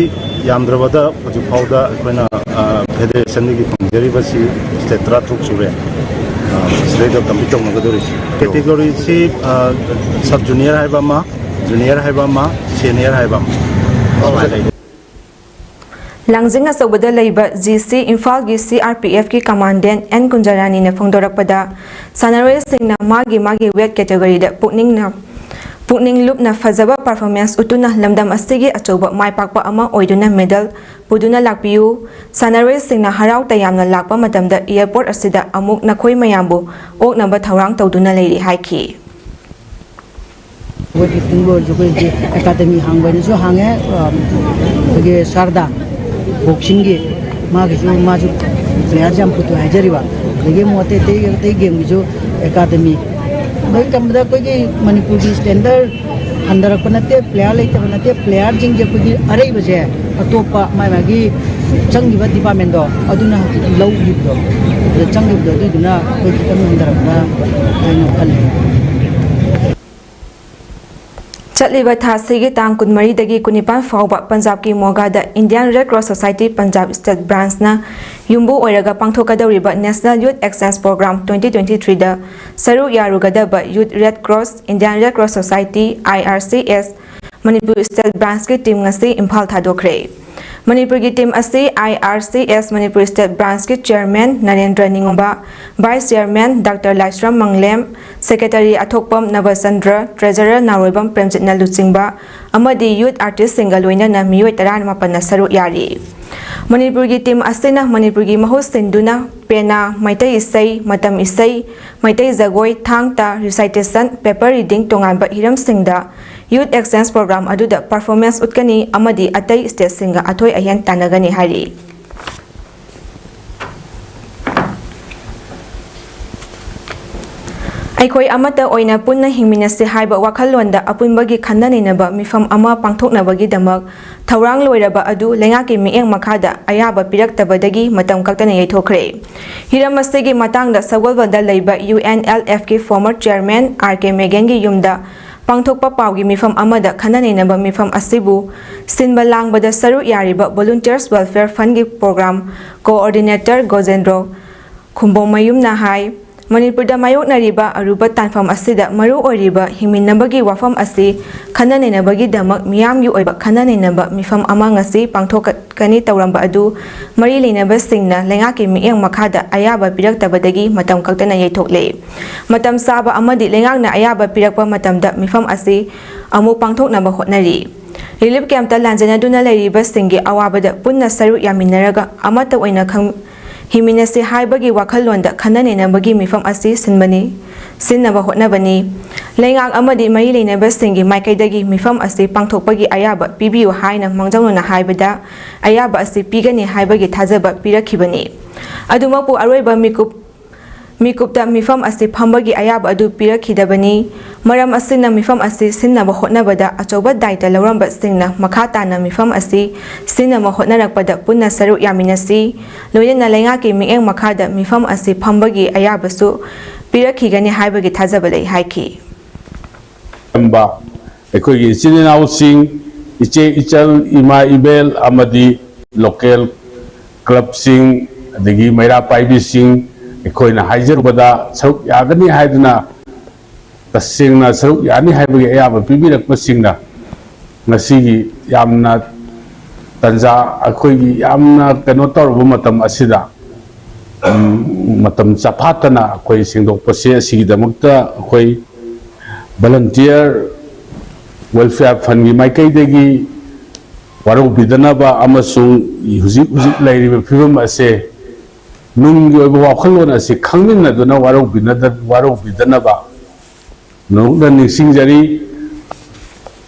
ꯌꯥꯝꯗ꯭ꯔꯕꯗ ꯍꯧꯖꯤꯛ ꯐꯥꯎꯗ ꯑꯩꯈꯣꯏꯅ, ꯑ, ꯐꯦꯗꯔꯦꯁꯟꯗꯒꯤ ꯐꯪꯖꯔꯤꯕꯁꯤ ꯁ꯭ꯇꯦꯠ ꯇꯔꯥꯇꯔꯨꯛ ꯁꯨꯔꯦ꯫ ꯑ, ꯁꯤꯗꯩꯗ ꯀꯝꯄꯤꯠ ꯇꯧꯅꯒꯗꯧꯔꯤꯁꯤ꯫ ꯀꯦꯇꯦꯒꯣꯔꯤꯁꯤ, ꯑ, ꯁꯕ ꯖꯨꯅꯤꯌꯔ ꯍꯥꯏꯕ ꯑꯃ, ꯖꯨꯅꯤꯌꯔ ꯍꯥꯏꯕ ꯑꯃ, ꯁꯦꯅꯤꯌꯔ ꯍꯥꯏꯕ ꯑꯃ꯫ ꯁꯨꯃꯥꯏꯅ ꯂꯩ꯫ ꯂꯥꯡꯖꯤꯡ ꯑꯆꯧꯕꯗ ꯂꯩꯕ ꯖꯤ ꯁꯤ ꯏꯝꯐꯥꯜꯒꯤ ꯁꯤ ꯑꯥꯔ ꯄꯤ ꯑꯦꯐꯀꯤ ꯀꯃꯥꯟꯗꯦꯟ ꯑꯦꯟ ꯀꯨꯟꯖꯔꯥꯅꯤꯅ ꯐꯣꯡꯗꯣꯔꯛꯄꯗ, ꯁꯥꯟꯅꯔꯣꯏꯁꯤꯡꯅ ꯃꯥꯒꯤ ꯃꯥꯒꯤ ꯋꯦꯠ ꯀꯦꯇꯦꯒꯣꯔꯤꯗ ꯄꯨꯛꯅꯤꯡꯅ, ꯄꯨꯛꯅꯤꯡ ꯂꯨꯞꯅ ꯐꯖꯕ ꯄꯔꯐꯣꯔꯃꯦꯟꯁ ꯎꯠꯇꯨꯅ ꯂꯝꯗꯝ ꯑꯁꯤꯒꯤ ꯑꯆꯧꯕ ꯃꯥꯏ ꯄꯥꯛꯄ ꯑꯃ ꯑꯣꯏꯗꯨꯅ ꯃꯦꯗꯜ ꯄꯨꯗꯨꯅ ꯂꯥꯛꯄꯤꯌꯨ꯫ ꯁꯥꯟꯅꯔꯣꯏꯁꯤꯡꯅ ꯍꯔꯥꯎ ꯇꯌꯥꯝꯅ ꯂꯥꯛꯄ ꯃꯇꯝꯗ ꯑꯦꯌꯔꯄꯣꯔꯠ ꯑꯁꯤꯗ ꯑꯃꯨꯛ ꯅꯈꯣꯏ ꯃꯌꯥꯝꯕꯨ ꯑꯣꯛꯅꯕ ꯊꯧꯔꯥꯡ ꯇꯧꯗꯨꯅ ꯂꯩꯔꯤ ꯍꯥꯏꯈꯤ꯫ ꯑꯩꯈꯣꯏꯒꯤ ꯄꯨꯡ ꯂꯣꯏꯔꯁꯨ ꯑꯩꯈꯣꯏꯒꯤ ꯑꯦꯀꯥꯗꯃꯤ ꯍꯥꯡꯕ ꯍꯥꯏꯅꯁꯨ ꯍꯥꯡꯉꯦ꯫ ꯑ, ꯑꯩꯈꯣꯏꯒꯤ ꯁꯥꯔꯗꯥ ꯕꯣꯛꯁꯤꯡꯒꯤ ꯃꯥꯒꯤꯁꯨ, ꯃꯥꯁꯨ ꯄ꯭ꯂꯦꯌꯥꯔꯁꯦ ꯌꯥꯝ ꯄꯨꯊꯣꯛꯑꯦ ꯍꯥꯏꯖꯔꯤꯕ꯫ ꯑꯗꯒꯤ ꯑꯃꯨꯛ ꯑꯇꯩ ꯑꯇꯩ, ꯑꯇꯩ ꯒꯦꯝꯒꯤꯁꯨ ꯑꯦꯀꯥꯗꯃꯤ꯫ ꯂꯣꯏ ꯇꯝꯕꯗ ꯑꯩꯈꯣꯏꯒꯤ ꯃꯅꯤꯄꯨꯔꯒꯤ ꯁ꯭ꯇꯦꯟꯗꯔ ꯍꯟꯊꯔꯛꯄ ꯅꯠꯇꯦ, ꯄ꯭ꯂꯦꯌꯥꯔ ꯂꯩꯇꯕ ꯅꯠꯇꯦ, ꯄ꯭ꯂꯦꯌꯥꯔꯁꯤꯡꯁꯦ ꯑꯩꯈꯣꯏꯒꯤ ꯑꯔꯩꯕꯁꯦ ꯑꯇꯣꯞꯄ ꯃꯥꯏ ꯃꯥꯒꯤ ꯆꯪꯈꯤꯕ ꯗꯤꯄꯥꯔꯠꯃꯦꯟꯗꯣ ꯑꯗꯨꯅ ꯂꯧꯈꯤꯕꯗꯣ, ꯑꯗꯨꯗ ꯆꯪꯈꯤꯕꯗꯣ ꯑꯗꯨꯗꯨꯅ ꯑꯩꯈꯣꯏ ꯈꯤꯇꯪ ꯍꯟꯊꯔꯛꯄ꯭ꯔꯥ ꯍꯥꯏꯅ ꯈꯜꯂꯤ꯫ ꯆꯠꯂꯤꯕ ꯊꯥ ꯑꯁꯤꯒꯤ ꯇꯥꯡ ꯀꯨꯟꯃꯔꯤꯗꯒꯤ ꯀꯨꯟꯅꯤꯄꯥꯟ ꯐꯥꯎꯕ ꯄꯟꯖꯥꯕꯀꯤ ꯃꯣꯒꯥꯗ Indian Red Cross Society Punjab State Branchꯅ ꯌꯨꯝꯕꯨ ꯑꯣꯏꯔꯒ ꯄꯥꯡꯊꯣꯛꯀꯗꯧꯔꯤꯕ National Youth Exchange Program twenty twenty-threeꯗ ꯁꯔꯨꯛ ꯌꯥꯔꯨꯒꯗꯕ Youth Red Cross, Indian Red Cross Society, I R C S, Manipur State Branchꯀꯤ team ꯉꯁꯤ ꯏꯝꯐꯥꯜ ꯊꯥꯗꯣꯛꯈ꯭ꯔꯦ꯫ ꯃꯅꯤꯄꯨꯔꯒꯤ team ꯑꯁꯤ I R C S Manipur State Branchꯀꯤ Chairman Narendra ꯅꯤꯉꯣꯝꯕ, Vice Chairman Doctor Laishram ꯃꯪꯂꯦꯝ, Secretary ꯑꯊꯣꯛꯄꯝ ꯅꯕꯆꯟꯗ꯭ꯔ, Treasurer ꯅꯥꯎꯔꯣꯏꯕꯝ ꯄ꯭ꯔꯦꯝꯖꯤꯠꯅ ꯂꯨꯆꯤꯡꯕ ꯑꯃꯗꯤ youth artistꯁꯤꯡꯒ ꯂꯣꯏꯅꯅ ꯃꯤꯑꯣꯏ ꯇꯔꯥꯃꯥꯄꯟꯅ ꯁꯔꯨꯛ ꯌꯥꯔꯤ꯫ ꯃꯅꯤꯄꯨꯔꯒꯤ team ꯑꯁꯤꯅ ꯃꯅꯤꯄꯨꯔꯒꯤ ꯃꯍꯨꯠ ꯁꯤꯟꯗꯨꯅ ꯄꯦꯅꯥ, ꯃꯩꯇꯩ ꯏꯁꯩ, ꯃꯇꯝ ꯏꯁꯩ, ꯃꯩꯇꯩ ꯖꯒꯣꯏ, ꯊꯥꯡ ꯇꯥ, recitation, paper reading ꯇꯣꯉꯥꯟꯕ ꯍꯤꯔꯝꯁꯤꯡꯗ Youth Exchange Program ꯑꯗꯨꯗ performance ꯎꯠꯀꯅꯤ ꯑꯃꯗꯤ ꯑꯇꯩ stateꯁꯤꯡꯒ ꯑꯊꯣꯏ ꯑꯍꯦꯟ ꯇꯥꯟꯅꯒꯅꯤ ꯍꯥꯏꯔꯤ꯫ ꯑꯩꯈꯣꯏ ꯑꯃꯠꯇ ꯑꯣꯏꯅ ꯄꯨꯟꯅ ꯍꯤꯡꯃꯤꯟꯅꯁꯤ ꯍꯥꯏꯕ ꯋꯥꯈꯜꯂꯣꯟꯗ ꯑꯄꯨꯟꯕꯒꯤ ꯈꯟꯅ ꯅꯩꯅꯕ ꯃꯤꯐꯝ ꯑꯃ ꯄꯥꯡꯊꯣꯛꯅꯕꯒꯤꯗꯃꯛ ꯊꯧꯔꯥꯡ ꯂꯣꯏꯔꯕ ꯑꯗꯨ ꯂꯩꯉꯥꯛꯀꯤ ꯃꯤꯠꯌꯦꯡ ꯃꯈꯥꯗ ꯑꯌꯥꯕ ꯄꯤꯔꯛꯇꯕꯗꯒꯤ ꯃꯇꯝ ꯀꯛꯇꯅ ꯌꯩꯊꯣꯛꯈ꯭ꯔꯦ꯫ ꯍꯤꯔꯝ ꯑꯁꯤꯒꯤ ꯃꯇꯥꯡꯗ ꯁꯒꯣꯜꯕꯟꯗ ꯂꯩꯕ U N L Fꯀꯤ former chairman R K ꯃꯦꯒꯦꯟꯒꯤ ꯌꯨꯝꯗ ꯄꯥꯡꯊꯣꯛꯄ ꯄꯥꯎꯒꯤ ꯃꯤꯐꯝ ꯑꯃꯗ ꯈꯟꯅ ꯅꯩꯅꯕ ꯃꯤꯐꯝ ꯑꯁꯤꯕꯨ ꯁꯤꯟꯕ ꯂꯥꯡꯕꯗ ꯁꯔꯨꯛ ꯌꯥꯔꯤꯕ Volunteers Welfare Fundꯀꯤ program coordinator ꯒꯣꯖꯦꯟꯗ꯭ꯔꯣ ꯈꯨꯝꯕꯣꯡꯃꯌꯨꯝꯅ ꯍꯥꯏ, ꯃꯅꯤꯄꯨꯔꯗ ꯃꯥꯌꯣꯛꯅꯔꯤꯕ ꯑꯔꯨꯕ ꯇꯥꯟꯐꯝ ꯑꯁꯤꯗ ꯃꯔꯨ ꯑꯣꯏꯔꯤꯕ ꯍꯤꯡꯃꯤꯟꯅꯕꯒꯤ ꯋꯥꯐꯝ ꯑꯁꯤ ꯈꯟꯅ ꯅꯩꯅꯕꯒꯤꯗꯃꯛ ꯃꯤꯌꯥꯝꯒꯤ ꯑꯣꯏꯕ ꯈꯟꯅ ꯅꯩꯅꯕ ꯃꯤꯐꯝ ꯑꯃ ꯉꯁꯤ ꯄꯥꯡꯊꯣꯛꯀꯅꯤ ꯇꯧꯔꯝꯕ ꯑꯗꯨ ꯃꯔꯤ ꯂꯩꯅꯕꯁꯤꯡꯅ ꯂꯩꯉꯥꯛꯀꯤ ꯃꯤꯠꯌꯦꯡ ꯃꯈꯥꯗ ꯑꯌꯥꯕ ꯄꯤꯔꯛꯇꯕꯗꯒꯤ ꯃꯇꯝ ꯀꯛꯇꯅ ꯌꯩꯊꯣꯛꯂꯦ꯫ ꯃꯇꯝ ꯆꯥꯕ ꯑꯃꯗꯤ ꯂꯩꯉꯥꯛꯅ ꯑꯌꯥꯕ ꯄꯤꯔꯛꯄ ꯃꯇꯝꯗ ꯃꯤꯐꯝ ꯑꯁꯤ ꯑꯃꯨꯛ ꯄꯥꯡꯊꯣꯛꯅꯕ ꯍꯣꯠꯅꯔꯤ꯫ Relief campꯇ ꯂꯥꯟꯖꯦꯟꯅꯗꯨꯅ ꯂꯩꯔꯤꯕꯁꯤꯡꯒꯤ ꯑꯋꯥꯕꯗ ꯄꯨꯟꯅ ꯁꯔꯨꯛ ꯌꯥꯃꯤꯟꯅꯔꯒ ꯑꯃꯠꯇ ꯑꯣꯏꯅ ꯈꯪ-, ꯍꯤꯡꯃꯤꯟꯅꯁꯤ ꯍꯥꯏꯕꯒꯤ ꯋꯥꯈꯜꯂꯣꯟꯗ ꯈꯟꯅ ꯅꯩꯅꯕꯒꯤ ꯃꯤꯐꯝ ꯑꯁꯤ ꯁꯤꯟꯕꯅꯤ, ꯁꯤꯟꯅꯕ ꯍꯣꯠꯅꯕꯅꯤ꯫ ꯂꯩꯉꯥꯛ ꯑꯃꯗꯤ ꯃꯔꯤ ꯂꯩꯅꯕꯁꯤꯡꯒꯤ ꯃꯥꯏꯀꯩꯗꯒꯤ ꯃꯤꯐꯝ ꯑꯁꯤ ꯄꯥꯡꯊꯣꯛꯄꯒꯤ ꯑꯌꯥꯕ ꯄꯤꯕꯤꯌꯨ ꯍꯥꯏꯅ ꯃꯥꯡꯖꯧꯅꯅ ꯍꯥꯏꯕꯗ ꯑꯌꯥꯕ ꯑꯁꯤ ꯄꯤꯒꯅꯤ ꯍꯥꯏꯕꯒꯤ ꯊꯥꯖꯕ ꯄꯤꯔꯛꯈꯤꯕꯅꯤ꯫ ꯑꯗꯨꯃꯛꯄꯨ ꯑꯔꯣꯏꯕ ꯃꯤꯀꯨꯞ ꯃꯤꯀꯨꯞꯇ ꯃꯤꯐꯝ ꯑꯁꯤ ꯐꯝꯕꯒꯤ ꯑꯌꯥꯕ ꯑꯗꯨ ꯄꯤꯔꯛꯈꯤꯗꯕꯅꯤ꯫ ꯃꯔꯝ ꯑꯁꯤꯅ ꯃꯤꯐꯝ ꯑꯁꯤ ꯁꯤꯟꯅꯕ ꯍꯣꯠꯅꯕꯗ ꯑꯆꯧꯕ ꯗꯥꯏꯇ ꯂꯧꯔꯝꯕꯁꯤꯡꯅ ꯃꯈꯥ ꯇꯥꯅ ꯃꯤꯐꯝ ꯑꯁꯤ ꯁꯤꯟꯅꯕ ꯍꯣꯠꯅꯔꯛꯄꯗ ꯄꯨꯟꯅ ꯁꯔꯨꯛ ꯌꯥꯃꯤꯟꯅꯁꯤ, ꯂꯣꯏꯅꯅ ꯂꯩꯉꯥꯛꯀꯤ ꯃꯤꯠꯌꯦꯡ ꯃꯈꯥꯗ ꯃꯤꯐꯝ ꯑꯁꯤ ꯐꯝꯕꯒꯤ ꯑꯌꯥꯕꯁꯨ ꯄꯤꯔꯛꯈꯤꯒꯅꯤ ꯍꯥꯏꯕꯒꯤ ꯊꯥꯖꯕ ꯂꯩ ꯍꯥꯏꯈꯤ꯫ ꯇꯝꯕ ꯑꯩꯈꯣꯏꯒꯤ ꯏꯆꯤꯟ ꯏꯅꯥꯎꯁꯤꯡ, ꯏꯆꯦ ꯏꯆꯜ, ꯏꯃꯥ ꯏꯕꯦꯜ ꯑꯃꯗꯤ ꯂꯣꯀꯦꯜ ꯀ꯭ꯂꯕꯁꯤꯡ, ꯑꯗꯒꯤ ꯃꯩꯔꯥ ꯄꯥꯏꯕꯤꯁꯤꯡ, ꯑꯩꯈꯣꯏꯅ ꯍꯥꯏꯖꯔꯨꯕꯗ ꯁꯔꯨꯛ ꯌꯥꯒꯅꯤ ꯍꯥꯏꯗꯨꯅ, ꯇꯁꯦꯡꯅ ꯁꯔꯨꯛ ꯌꯥꯅꯤ ꯍꯥꯏꯕꯒꯤ ꯑꯌꯥꯕ ꯄꯤꯕꯤꯔꯛꯄꯁꯤꯡꯅ ꯉꯁꯤꯒꯤ ꯌꯥꯝꯅ ꯇꯟꯖꯥ, ꯑꯩꯈꯣꯏꯒꯤ ꯌꯥꯝꯅ ꯀꯩꯅꯣ ꯇꯧꯔꯕ ꯃꯇꯝ ꯑꯁꯤꯗ, ꯎꯝ, ꯃꯇꯝ ꯆꯥꯐꯥꯠꯇꯅ ꯑꯩꯈꯣꯏ ꯁꯦꯡꯗꯣꯛꯄꯁꯦ, ꯑꯁꯤꯒꯤꯗꯃꯛꯇ ꯑꯩꯈꯣꯏ ꯚꯣꯂꯟꯇꯤꯌꯔ ꯋꯦꯜꯐꯤꯌꯔ ꯐꯟꯒꯤ ꯃꯥꯏꯀꯩꯗꯒꯤ ꯋꯥꯔꯧꯕꯤꯗꯅꯕ ꯑꯃꯁꯨꯡ ꯍꯧꯖꯤꯛ ꯍꯧꯖꯤꯛ ꯂꯩꯔꯤꯕ ꯐꯤꯕꯝ ꯑꯁꯦ ꯅꯨꯡꯒꯤ ꯑꯣꯏꯕ ꯋꯥꯈꯜꯂꯣꯟ ꯑꯁꯤ ꯈꯪꯃꯤꯟꯅꯗꯨꯅ ꯋꯥꯔꯧꯕꯤꯅꯗ-, ꯋꯥꯔꯧꯕꯤꯗꯅꯕ ꯅꯣꯛꯅ ꯅꯤꯡꯁꯤꯡꯖꯔꯤ꯫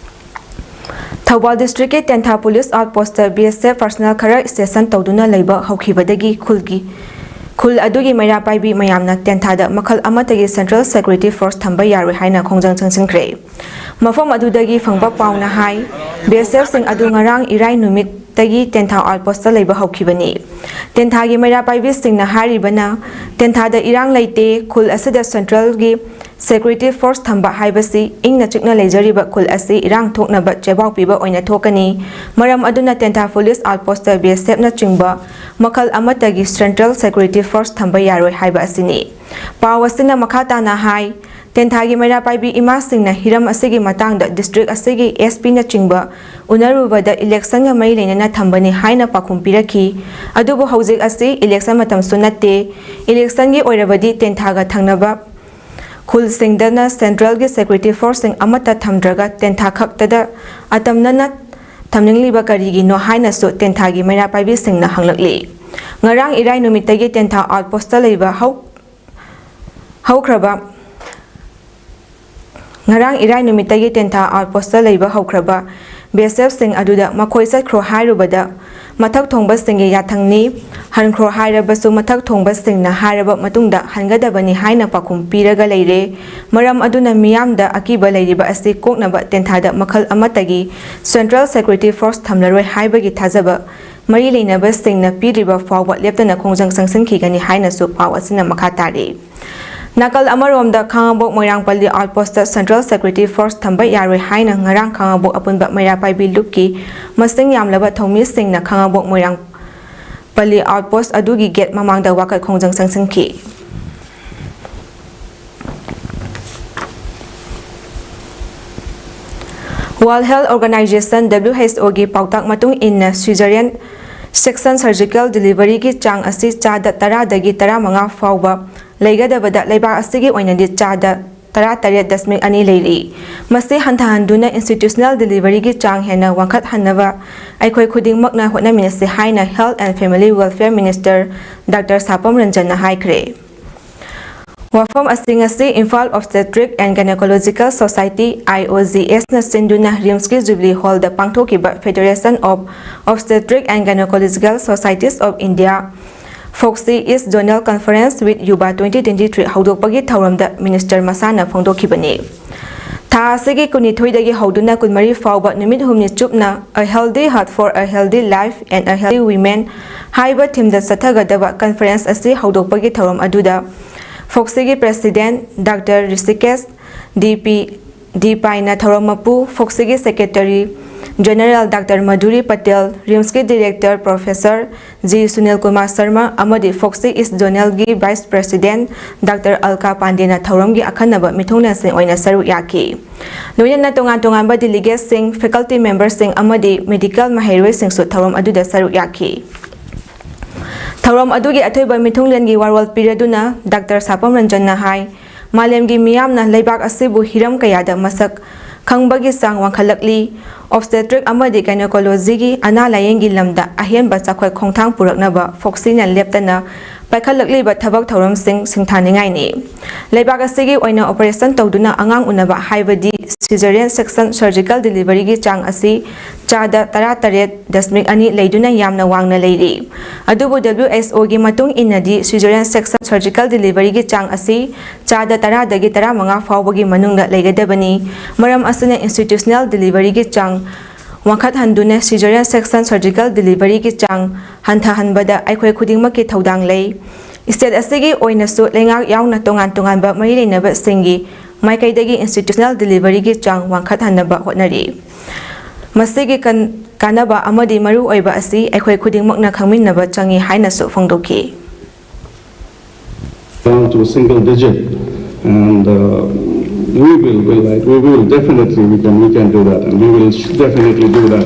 ꯊꯧꯕꯥꯜ ꯗꯤꯁꯇ꯭ꯔꯤꯛꯀꯤ ꯇꯦꯟꯊꯥ ꯄꯨꯂꯤꯁ ꯑꯥꯎꯠꯄꯣꯁꯇ ꯕꯤ ꯑꯦꯁ ꯑꯦꯐ ꯄꯔꯁꯅꯦꯜ ꯈꯔ ꯁ꯭ꯇꯦꯁꯟ ꯇꯧꯗꯨꯅ ꯂꯩꯕ ꯍꯧꯈꯤꯕꯗꯒꯤ ꯈꯨꯜꯒꯤ, ꯈꯨꯜ ꯑꯗꯨꯒꯤ ꯃꯩꯔꯥ ꯄꯥꯏꯕꯤ ꯃꯌꯥꯝꯅ ꯇꯦꯟꯊꯥꯗ ꯃꯈꯜ ꯑꯃꯠꯇꯒꯤ ꯁꯦꯟꯇ꯭ꯔꯦꯜ ꯁꯦꯀ꯭ꯌꯨꯔꯤꯇꯤ ꯐꯣꯔꯁ ꯊꯝꯕ ꯌꯥꯔꯣꯏ ꯍꯥꯏꯅ ꯈꯣꯡꯖꯪ ꯆꯪꯁꯤꯟꯈ꯭ꯔꯦ꯫ ꯃꯐꯝ ꯑꯗꯨꯗꯒꯤ ꯐꯪꯕ ꯄꯥꯎꯅ ꯍꯥꯏ, ꯕꯤ ꯑꯦꯁ ꯑꯦꯐꯁꯤꯡ ꯑꯗꯨ ꯉꯔꯥꯡ ꯏꯔꯥꯏ ꯅꯨꯃꯤꯠꯇꯒꯤ ꯇꯦꯟꯊꯥ ꯑꯥꯎꯠꯄꯣꯁꯇ ꯂꯩꯕ ꯍꯧꯈꯤꯕꯅꯤ꯫ ꯇꯦꯟꯊꯥꯒꯤ ꯃꯩꯔꯥ ꯄꯥꯏꯕꯤꯁꯤꯡꯅ ꯍꯥꯏꯔꯤꯕꯅ, ꯇꯦꯟꯊꯥꯗ ꯏꯔꯥꯡ ꯂꯩꯇꯦ, ꯈꯨꯜ ꯑꯁꯤꯗ ꯁꯦꯟꯇ꯭ꯔꯦꯜꯒꯤ ꯁꯦꯀ꯭ꯌꯨꯔꯤꯇꯤ ꯐꯣꯔꯁ ꯊꯝꯕ ꯍꯥꯏꯕꯁꯤ ꯏꯪꯅ ꯆꯤꯛꯅ ꯂꯩꯖꯔꯤꯕ ꯈꯨꯜ ꯑꯁꯤ ꯏꯔꯥꯡ ꯊꯣꯛꯅꯕ ꯆꯦꯕꯥꯎ ꯄꯤꯕ ꯑꯣꯏꯅ ꯊꯣꯛꯀꯅꯤ꯫ ꯃꯔꯝ ꯑꯗꯨꯅ ꯇꯦꯟꯊꯥ ꯄꯨꯂꯤꯁ ꯑꯥꯎꯠꯄꯣꯁꯇ ꯕꯤ ꯑꯦꯁ ꯑꯦꯐꯅꯆꯤꯡꯕ ꯃꯈꯜ ꯑꯃꯠꯇꯒꯤ ꯁꯦꯟꯇ꯭ꯔꯦꯜ ꯁꯦꯀ꯭ꯌꯨꯔꯤꯇꯤ ꯐꯣꯔꯁ ꯊꯝꯕ ꯌꯥꯔꯣꯏ ꯍꯥꯏꯕ ꯑꯁꯤꯅꯤ꯫ ꯄꯥꯎ ꯑꯁꯤꯅ ꯃꯈꯥ ꯇꯥꯅ ꯍꯥꯏ, ꯇꯦꯟꯊꯥꯒꯤ ꯃꯩꯔꯥ ꯄꯥꯏꯕꯤ ꯏꯃꯥꯁꯤꯡꯅ ꯍꯤꯔꯝ ꯑꯁꯤꯒꯤ ꯃꯇꯥꯡꯗ ꯗꯤꯁꯇ꯭ꯔꯤꯛ ꯑꯁꯤꯒꯤ ꯑꯦꯁ ꯄꯤꯅꯆꯤꯡꯕ ꯎꯅꯔꯨꯕꯗ ꯏꯂꯦꯛꯁꯟꯒ ꯃꯔꯤ ꯂꯩꯅꯅ ꯊꯝꯕꯅꯤ ꯍꯥꯏꯅ ꯄꯥꯎꯈꯨꯝ ꯄꯤꯔꯛꯈꯤ꯫ ꯑꯗꯨꯕꯨ ꯍꯧꯖꯤꯛ ꯑꯁꯤ ꯏꯂꯦꯛꯁꯟ ꯃꯇꯝꯁꯨ ꯅꯠꯇꯦ꯫ ꯏꯂꯦꯛꯁꯟꯒꯤ ꯑꯣꯏꯔꯕꯗꯤ ꯇꯦꯟꯊꯥꯒ ꯊꯪꯅꯕ ꯈꯨꯜꯁꯤꯡꯗꯅ ꯁꯦꯟꯇ꯭ꯔꯦꯜꯒꯤ ꯁꯦꯀ꯭ꯌꯨꯔꯤꯇꯤ ꯐꯣꯔꯁꯁꯤꯡ ꯑꯃꯠꯇ ꯊꯝꯗ꯭ꯔꯒ ꯇꯦꯟꯊꯥ ꯈꯛꯇꯗ ꯑꯇꯝꯅꯅ ꯊꯝꯅꯤꯡꯂꯤꯕ ꯀꯔꯤꯒꯤꯅꯣ ꯍꯥꯏꯅꯁꯨ ꯇꯦꯟꯊꯥꯒꯤ ꯃꯩꯔꯥ ꯄꯥꯏꯕꯤꯁꯤꯡꯅ ꯍꯪꯂꯛꯂꯤ꯫ ꯉꯔꯥꯡ ꯏꯔꯥꯏ ꯅꯨꯃꯤꯠꯇꯒꯤ ꯇꯦꯟꯊꯥ ꯑꯥꯎꯠꯄꯣꯁꯇ ꯂꯩꯕ ꯍꯧ-, ꯍꯧꯈ꯭ꯔꯕ, ꯉꯔꯥꯡ ꯏꯔꯥꯏ ꯅꯨꯃꯤꯠꯇꯒꯤ ꯇꯦꯟꯊꯥ ꯑꯥꯎꯠꯄꯣꯁꯇ ꯂꯩꯕ ꯍꯧꯈ꯭ꯔꯕ ꯕꯤ ꯑꯦꯁ ꯑꯦꯐꯁꯤꯡ ꯑꯗꯨꯗ ꯃꯈꯣꯏ ꯆꯠꯈ꯭ꯔꯣ ꯍꯥꯏꯔꯨꯕꯗ ꯃꯊꯛ ꯊꯣꯡꯕꯁꯤꯡꯒꯤ ꯌꯥꯊꯪꯅꯤ, ꯍꯟꯈ꯭ꯔꯣ ꯍꯥꯏꯔꯕꯁꯨ ꯃꯊꯛ ꯊꯣꯡꯕꯁꯤꯡꯅ ꯍꯥꯏꯔꯕ ꯃꯇꯨꯡꯗ ꯍꯟꯒꯗꯕꯅꯤ ꯍꯥꯏꯅ ꯄꯥꯎꯈꯨꯝ ꯄꯤꯔꯒ ꯂꯩꯔꯦ꯫ ꯃꯔꯝ ꯑꯗꯨꯅ ꯃꯤꯌꯥꯝꯗ ꯑꯀꯤꯕ ꯂꯩꯔꯤꯕ ꯑꯁꯤ ꯀꯣꯛꯅꯕ ꯇꯦꯟꯊꯥꯗ ꯃꯈꯜ ꯑꯃꯠꯇꯒꯤ ꯁꯦꯟꯇ꯭ꯔꯦꯜ ꯁꯦꯀ꯭ꯌꯨꯔꯤꯇꯤ ꯐꯣꯔꯁ ꯊꯝꯂꯔꯣꯏ ꯍꯥꯏꯕꯒꯤ ꯊꯥꯖꯕ ꯃꯔꯤ ꯂꯩꯅꯕꯁꯤꯡꯅ ꯄꯤꯗ꯭ꯔꯤꯕ ꯐꯥꯎꯕ ꯂꯦꯞꯇꯅ ꯈꯣꯡꯖꯪ ꯆꯪꯁꯤꯟꯈꯤꯒꯅꯤ ꯍꯥꯏꯅꯁꯨ ꯄꯥꯎ ꯑꯁꯤꯅ ꯃꯈꯥ ꯇꯥꯔꯤ꯫ ꯅꯥꯀꯜ ꯑꯃꯔꯣꯝꯗ, ꯈꯥꯉꯕꯣꯛ ꯃꯣꯏꯔꯥꯡ ꯄꯜꯂꯤ ꯑꯥꯎꯠꯄꯣꯁꯇ Central Security Force ꯊꯝꯕ ꯌꯥꯔꯣꯏ ꯍꯥꯏꯅ ꯉꯔꯥꯡ ꯈꯥꯉꯕꯣꯛ ꯑꯄꯨꯟꯕ ꯃꯩꯔꯥ ꯄꯥꯏꯕꯤ ꯂꯨꯞꯀꯤ ꯃꯁꯤꯡ ꯌꯥꯝꯂꯕ ꯊꯧꯃꯤꯁꯤꯡꯅ ꯈꯥꯉꯕꯣꯛ ꯃꯣꯏꯔꯥꯡ ꯄꯜꯂꯤ ꯑꯥꯎꯠꯄꯣꯁ ꯑꯗꯨꯒꯤ ꯒꯦꯠ ꯃꯃꯥꯡꯗ ꯋꯥꯀꯠ ꯈꯣꯡꯖꯪ ꯆꯪꯁꯤꯟꯈꯤ꯫ World Health Organization, W H O ꯒꯤ ꯄꯥꯎꯇꯥꯛ ꯃꯇꯨꯡ ꯏꯟꯅ, cesarean section surgical delivery ꯒꯤ ꯆꯥꯡ ꯑꯁꯤ ꯆꯥꯗ ꯇꯔꯥꯗꯒꯤ ꯇꯔꯥꯃꯉꯥ ꯐꯥꯎꯕ ꯂꯩꯒꯗꯕꯗ, ꯂꯩꯕꯥꯛ ꯑꯁꯤꯒꯤ ꯑꯣꯏꯅꯗꯤ ꯆꯥꯗ ꯇꯔꯥꯇꯔꯦꯠ ꯗꯁꯃꯤꯛ ꯑꯅꯤ ꯂꯩꯔꯤ꯫ ꯃꯁꯤ ꯍꯟꯊꯍꯟꯗꯨꯅ institutional delivery ꯒꯤ ꯆꯥꯡ ꯍꯦꯟꯅ ꯋꯥꯡꯈꯠꯍꯟꯅꯕ ꯑꯩꯈꯣꯏ ꯈꯨꯗꯤꯡꯃꯛꯅ ꯍꯣꯠꯅꯃꯤꯟꯅꯁꯤ ꯍꯥꯏꯅ Health and Family Welfare Minister Doctor ꯁꯥꯄꯝ ꯔꯟꯖꯟꯅ ꯍꯥꯏꯈ꯭ꯔꯦ꯫ ꯋꯥꯐꯝ ꯑꯁꯤ ꯉꯁꯤ Imphal Obstetric and Gynecological Society, I O G S ꯅ ꯁꯤꯟꯗꯨꯅ RIMS ꯀꯤ Jubilee Hall ꯗ ꯄꯥꯡꯊꯣꯛꯈꯤꯕ Federation of Obstetric and Gynecological Societies of India, FOGSI East Zonal Conference with YUBA twenty twenty-three ꯍꯧꯗꯣꯛꯄꯒꯤ ꯊꯧꯔꯝꯗ Minister ꯃꯁꯥꯅ ꯐꯣꯡꯗꯣꯛꯈꯤꯕꯅꯤ꯫ ꯊꯥ ꯑꯁꯤꯒꯤ ꯀꯨꯟꯅꯤꯊꯣꯏꯗꯒꯤ ꯍꯧꯗꯨꯅ ꯀꯨꯟꯃꯔꯤ ꯐꯥꯎꯕ ꯅꯨꯃꯤꯠ ꯍꯨꯝꯅꯤ ꯆꯨꯞꯅ A Healthy Heart for a Healthy Life and a Healthy Women ꯍꯥꯏꯕ theme ꯗ ꯆꯠꯊꯒꯗꯕ conference ꯑꯁꯤ ꯍꯧꯗꯣꯛꯄꯒꯤ ꯊꯧꯔꯝ ꯑꯗꯨꯗ FOGSI ꯒꯤ President Doctor ꯔꯤꯁꯤꯀꯦꯁ ꯗꯤ ꯄꯤ ꯗꯤ ꯄꯥꯏꯅ ꯊꯧꯔꯝ ꯃꯄꯨ, FOGSI ꯒꯤ Secretary General Doctor Madhuri Patel, RIMS ꯀꯤ Director Professor G Sunil Kumar Sharma ꯑꯃꯗꯤ FOGSI East Zonal ꯒꯤ Vice President Doctor ꯑꯜꯀꯥ ꯄꯥꯟꯗꯦꯅ ꯊꯧꯔꯝꯒꯤ ꯑꯈꯟꯅꯕ ꯃꯤꯊꯨꯡꯂꯦꯟꯁꯤꯡ ꯑꯣꯏꯅ ꯁꯔꯨꯛ ꯌꯥꯈꯤ꯫ ꯂꯣꯏꯅꯅ ꯇꯣꯉꯥꯟ ꯇꯣꯉꯥꯟꯕ delegates ꯁꯤꯡ, faculty member ꯁꯤꯡ ꯑꯃꯗꯤ medical ꯃꯍꯩꯔꯣꯏꯁꯤꯡꯁꯨ ꯊꯧꯔꯝ ꯑꯗꯨꯗ ꯁꯔꯨꯛ ꯌꯥꯈꯤ꯫ ꯊꯧꯔꯝ ꯑꯗꯨꯒꯤ ꯑꯊꯣꯏꯕ ꯃꯤꯊꯨꯡꯂꯦꯟꯒꯤ ꯋꯥꯔꯣꯜ ꯄꯤꯔꯗꯨꯅ Doctor ꯁꯥꯄꯝ ꯔꯟꯖꯟꯅ ꯍꯥꯏ, ꯃꯥꯂꯦꯝꯒꯤ ꯃꯤꯌꯥꯝꯅ ꯂꯩꯕꯥꯛ ꯑꯁꯤꯕꯨ ꯍꯤꯔꯝ ꯀꯌꯥꯗ ꯃꯁꯛ ꯈꯪꯕꯒꯤ ꯆꯥꯡ ꯋꯥꯡꯈꯠꯂꯛꯂꯤ꯫ Obstetric ꯑꯃꯗꯤ Gynecology ꯒꯤ ꯑꯅꯥ ꯂꯥꯌꯦꯡꯒꯤ ꯂꯝꯗ ꯑꯍꯦꯟꯕ ꯆꯥꯎꯈꯠ ꯈꯣꯡꯊꯥꯡ ꯄꯨꯔꯛꯅꯕ FOGSI ꯅ ꯂꯦꯞꯇꯅ ꯄꯥꯏꯈꯠꯂꯛꯂꯤꯕ ꯊꯕꯛ ꯊꯧꯔꯝꯁꯤꯡ ꯁꯤꯡꯊꯥꯅꯤꯡꯉꯥꯏꯅꯤ꯫ ꯂꯩꯕꯥꯛ ꯑꯁꯤꯒꯤ ꯑꯣꯏꯅ operation ꯇꯧꯗꯨꯅ ꯑꯉꯥꯡ ꯎꯅꯕ, ꯍꯥꯏꯕꯗꯤ cesarean section surgical delivery ꯒꯤ ꯆꯥꯡ ꯑꯁꯤ ꯆꯥꯗ ꯇꯔꯥꯇꯔꯦꯠ ꯗꯁꯃꯤꯛ ꯑꯅꯤ ꯂꯩꯗꯨꯅ ꯌꯥꯝꯅ ꯋꯥꯡꯅ ꯂꯩꯔꯤ꯫ ꯑꯗꯨꯕꯨ W H O ꯒꯤ ꯃꯇꯨꯡ ꯏꯟꯅꯗꯤ cesarean section surgical delivery ꯒꯤ ꯆꯥꯡ ꯑꯁꯤ ꯆꯥꯗ ꯇꯔꯥꯗꯒꯤ ꯇꯔꯥꯃꯉꯥ ꯐꯥꯎꯕꯒꯤ ꯃꯅꯨꯡꯗ ꯂꯩꯒꯗꯕꯅꯤ꯫ ꯃꯔꯝ ꯑꯁꯤꯅ institutional delivery ꯒꯤ ꯆꯥꯡ ꯋꯥꯡꯈꯠꯍꯟꯗꯨꯅ cesarean section surgical delivery ꯒꯤ ꯆꯥꯡ ꯍꯟꯊꯍꯟꯕꯗ ꯑꯩꯈꯣꯏ ꯈꯨꯗꯤꯡꯃꯛꯀꯤ ꯊꯧꯗꯥꯡ ꯂꯩ꯫ State ꯑꯁꯤꯒꯤ ꯑꯣꯏꯅꯁꯨ ꯂꯩꯉꯥꯛ ꯌꯥꯎꯅ ꯇꯣꯉꯥꯟ ꯇꯣꯉꯥꯟꯕ ꯃꯔꯤ ꯂꯩꯅꯕꯁꯤꯡꯒꯤ ꯃꯥꯏꯀꯩꯗꯒꯤ institutional deliveryꯒꯤ ꯆꯥꯡ ꯋꯥꯡꯈꯠꯍꯟꯅꯕ ꯍꯣꯠꯅꯔꯤ꯫ ꯃꯁꯤꯒꯤ ꯀꯟ-, ꯀꯥꯟꯅꯕ ꯑꯃꯗꯤ ꯃꯔꯨ ꯑꯣꯏꯕ ꯑꯁꯤ ꯑꯩꯈꯣꯏ ꯈꯨꯗꯤꯡꯃꯛꯅ ꯈꯪꯃꯤꯟꯅꯕ ꯆꯪꯏ ꯍꯥꯏꯅꯁꯨ ꯐꯣꯡꯗꯣꯛꯈꯤ꯫ Down to a single digit, and uh, we will, will, like, we will definitely, we can, we can do that, and we will definitely do that.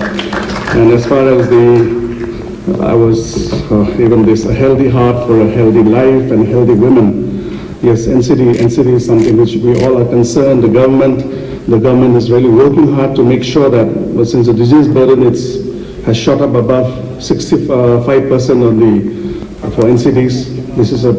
And as far as the, I was uh, even this, a healthy heart for a healthy life and healthy women. Yes, N C D, N C D is something which we all are concerned. The government, the government is really working hard to make sure that, but since the disease burden is has shot up above sixty-five percent on the for N C Ds, this is a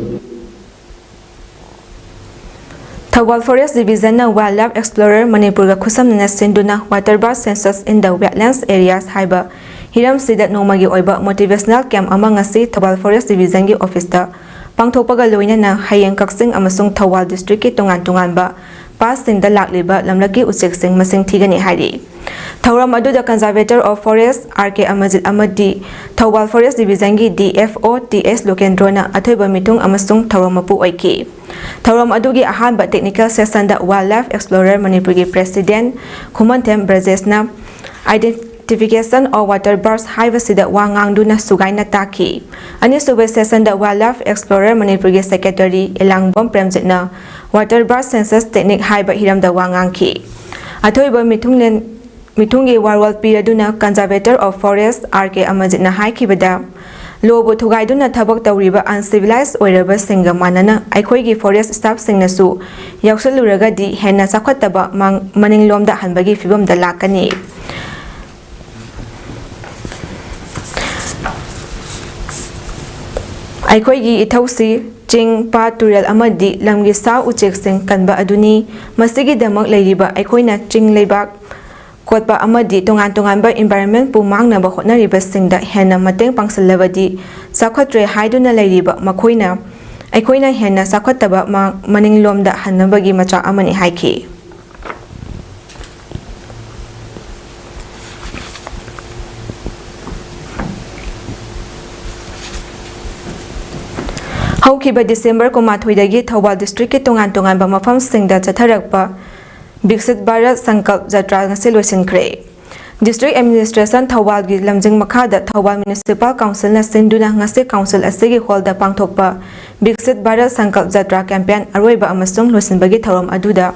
Thoubal Forest Divisionꯅ Wildlife Explorer ꯃꯅꯤꯄꯨꯔꯒ ꯈꯨꯠꯁꯝꯅꯅ ꯁꯤꯟꯗꯨꯅ Water Bird Census in the Wetlands Areas ꯍꯥꯏꯕ ꯍꯤꯔꯝꯁꯤꯗ ꯅꯣꯡꯃꯒꯤ ꯑꯣꯏꯕ motivational camp ꯑꯃ ꯉꯁꯤ Thoubal Forest Divisionꯒꯤ officeꯇ ꯄꯥꯡꯊꯣꯛꯄꯒ ꯂꯣꯏꯅꯅ ꯍꯌꯦꯡ ꯀꯛꯆꯤꯡ ꯑꯃꯁꯨꯡ ꯊꯧꯕꯥꯜ districtꯀꯤ ꯇꯣꯉꯥꯟ ꯇꯣꯉꯥꯟꯕ passꯁꯤꯡꯗ ꯂꯥꯛꯂꯤꯕ ꯂꯝꯂꯛꯀꯤ ꯎꯆꯦꯛꯁꯤꯡ ꯃꯁꯤꯡ ꯊꯤꯒꯅꯤ ꯍꯥꯏꯔꯤ꯫ ꯊꯧꯔꯝ ꯑꯗꯨꯗ Conservator of Forest R K ꯑꯃꯖꯤꯠ ꯑꯃꯗꯤ Thoubal Forest Divisionꯒꯤ D F O T S ꯂꯣꯀꯦꯟꯗ꯭ꯔꯣꯅ ꯑꯊꯣꯏꯕ ꯃꯤꯊꯨꯡ ꯑꯃꯁꯨꯡ ꯊꯧꯔꯝ ꯃꯄꯨ ꯑꯣꯏꯈꯤ꯫ ꯊꯧꯔꯝ ꯑꯗꯨꯒꯤ ꯑꯍꯥꯟꯕ technical sessionꯗ Wildlife Explorer ꯃꯅꯤꯄꯨꯔꯒꯤ President Khumanthem ꯕ꯭ꯔꯖꯦꯁꯅ Identification of Water Birds ꯍꯥꯏꯕꯁꯤꯗ ꯋꯥ ꯉꯥꯡꯗꯨꯅ ꯁꯨꯒꯥꯏꯅ ꯇꯥꯈꯤ꯫ ꯑꯅꯤꯁꯨꯕ sessionꯗ Wildlife Explorer ꯃꯅꯤꯄꯨꯔꯒꯤ Secretary ꯏꯂꯥꯡꯕꯝ ꯄ꯭ꯔꯦꯝꯖꯤꯠꯅ Water Bird Census Technique ꯍꯥꯏꯕ ꯍꯤꯔꯝꯗ ꯋꯥ ꯉꯥꯡꯈꯤ꯫ ꯑꯊꯣꯏꯕ ꯃꯤꯊꯨꯡꯂꯦꯟ ꯃꯤꯊꯨꯡꯒꯤ ꯋꯥꯔꯣꯜ ꯄꯤꯔꯗꯨꯅ Conservator of Forest R K ꯑꯃꯖꯤꯠꯅ ꯍꯥꯏꯈꯤꯕꯗ, lawꯕꯨ ꯊꯨꯒꯥꯏꯗꯨꯅ ꯊꯕꯛ ꯇꯧꯔꯤꯕ uncivilized ꯑꯣꯏꯔꯕꯁꯤꯡꯒ ꯃꯥꯟꯅꯅ ꯑꯩꯈꯣꯏꯒꯤ forest staffꯁꯤꯡꯅꯁꯨ ꯌꯥꯎꯁꯜꯂꯨꯔꯒꯗꯤ ꯍꯦꯟꯅ ꯆꯥꯎꯈꯠꯇꯕ ꯃꯥꯡ-, ꯃꯅꯤꯡꯂꯣꯝꯗ ꯍꯟꯕꯒꯤ ꯐꯤꯕꯝꯗ ꯂꯥꯛꯀꯅꯤ꯫ ꯑꯩꯈꯣꯏꯒꯤ ꯏꯊꯧꯁꯤ ꯆꯤꯡ, ꯄꯥꯠ, ꯇꯨꯔꯦꯜ ꯑꯃꯗꯤ ꯂꯝꯒꯤ ꯁꯥ ꯎꯆꯦꯛꯁꯤꯡ ꯀꯟꯕ ꯑꯗꯨꯅꯤ꯫ ꯃꯁꯤꯒꯤꯗꯃꯛ ꯂꯩꯔꯤꯕ ꯑꯩꯈꯣꯏꯅ ꯆꯤꯡ ꯂꯩꯕꯥꯛ ꯀꯣꯠꯄ ꯑꯃꯗꯤ ꯇꯣꯉꯥꯟ ꯇꯣꯉꯥꯟꯕ environmentꯄꯨ ꯃꯥꯡꯅꯕ ꯍꯣꯠꯅꯔꯤꯕꯁꯤꯡꯗ ꯍꯦꯟꯅ ꯃꯇꯦꯡ ꯄꯥꯡꯁꯤꯜꯂꯕꯗꯤ ꯆꯥꯎꯈꯠꯇ꯭ꯔꯦ ꯍꯥꯏꯗꯨꯅ ꯂꯩꯔꯤꯕ ꯃꯈꯣꯏꯅ ꯑꯩꯈꯣꯏꯅ ꯍꯦꯟꯅ ꯆꯥꯎꯈꯠꯇꯕ ꯃꯥ-, ꯃꯅꯤꯡꯂꯣꯝꯗ ꯍꯟꯅꯕꯒꯤ ꯃꯆꯥꯛ ꯑꯃꯅꯤ ꯍꯥꯏꯈꯤ꯫ ꯍꯧꯈꯤꯕ ꯗꯤꯁꯦꯝꯕꯔ ꯀꯨꯟꯃꯥꯊꯣꯏꯗꯒꯤ ꯊꯧꯕꯥꯜ ꯗꯤꯁꯇ꯭ꯔꯤꯛꯀꯤ ꯇꯣꯉꯥꯟ ꯇꯣꯉꯥꯟꯕ ꯃꯐꯝꯁꯤꯡꯗ ꯆꯠꯊꯔꯛꯄ ꯕꯤꯛꯁꯤꯠ ꯚꯥꯔꯠ ꯁꯪꯀꯜꯞ ꯖꯇ꯭ꯔꯥ ꯉꯁꯤ ꯂꯣꯏꯁꯤꯟꯈ꯭ꯔꯦ꯫ ꯗꯤꯁꯇ꯭ꯔꯤꯛ ꯑꯦꯗꯃꯤꯅꯤꯁꯇ꯭ꯔꯦꯁꯟ ꯊꯧꯕꯥꯜꯒꯤ ꯂꯝꯖꯤꯡ ꯃꯈꯥꯗ ꯊꯧꯕꯥꯜ ꯃ꯭ꯌꯨꯅꯤꯁꯤꯄꯥꯜ ꯀꯥꯎꯟꯁꯤꯜꯅ ꯁꯤꯟꯗꯨꯅ ꯉꯁꯤ ꯀꯥꯎꯟꯁꯤꯜ ꯑꯁꯤꯒꯤ ꯍꯣꯜꯗ ꯄꯥꯡꯊꯣꯛꯄ ꯕꯤꯛꯁꯤꯠ ꯚꯥꯔꯠ ꯁꯪꯀꯜꯞ ꯖꯇ꯭ꯔꯥ ꯀꯦꯝꯄꯦꯟ ꯑꯔꯣꯏꯕ ꯑꯃꯁꯨꯡ ꯂꯣꯏꯁꯤꯟꯕꯒꯤ ꯊꯧꯔꯝ ꯑꯗꯨꯗ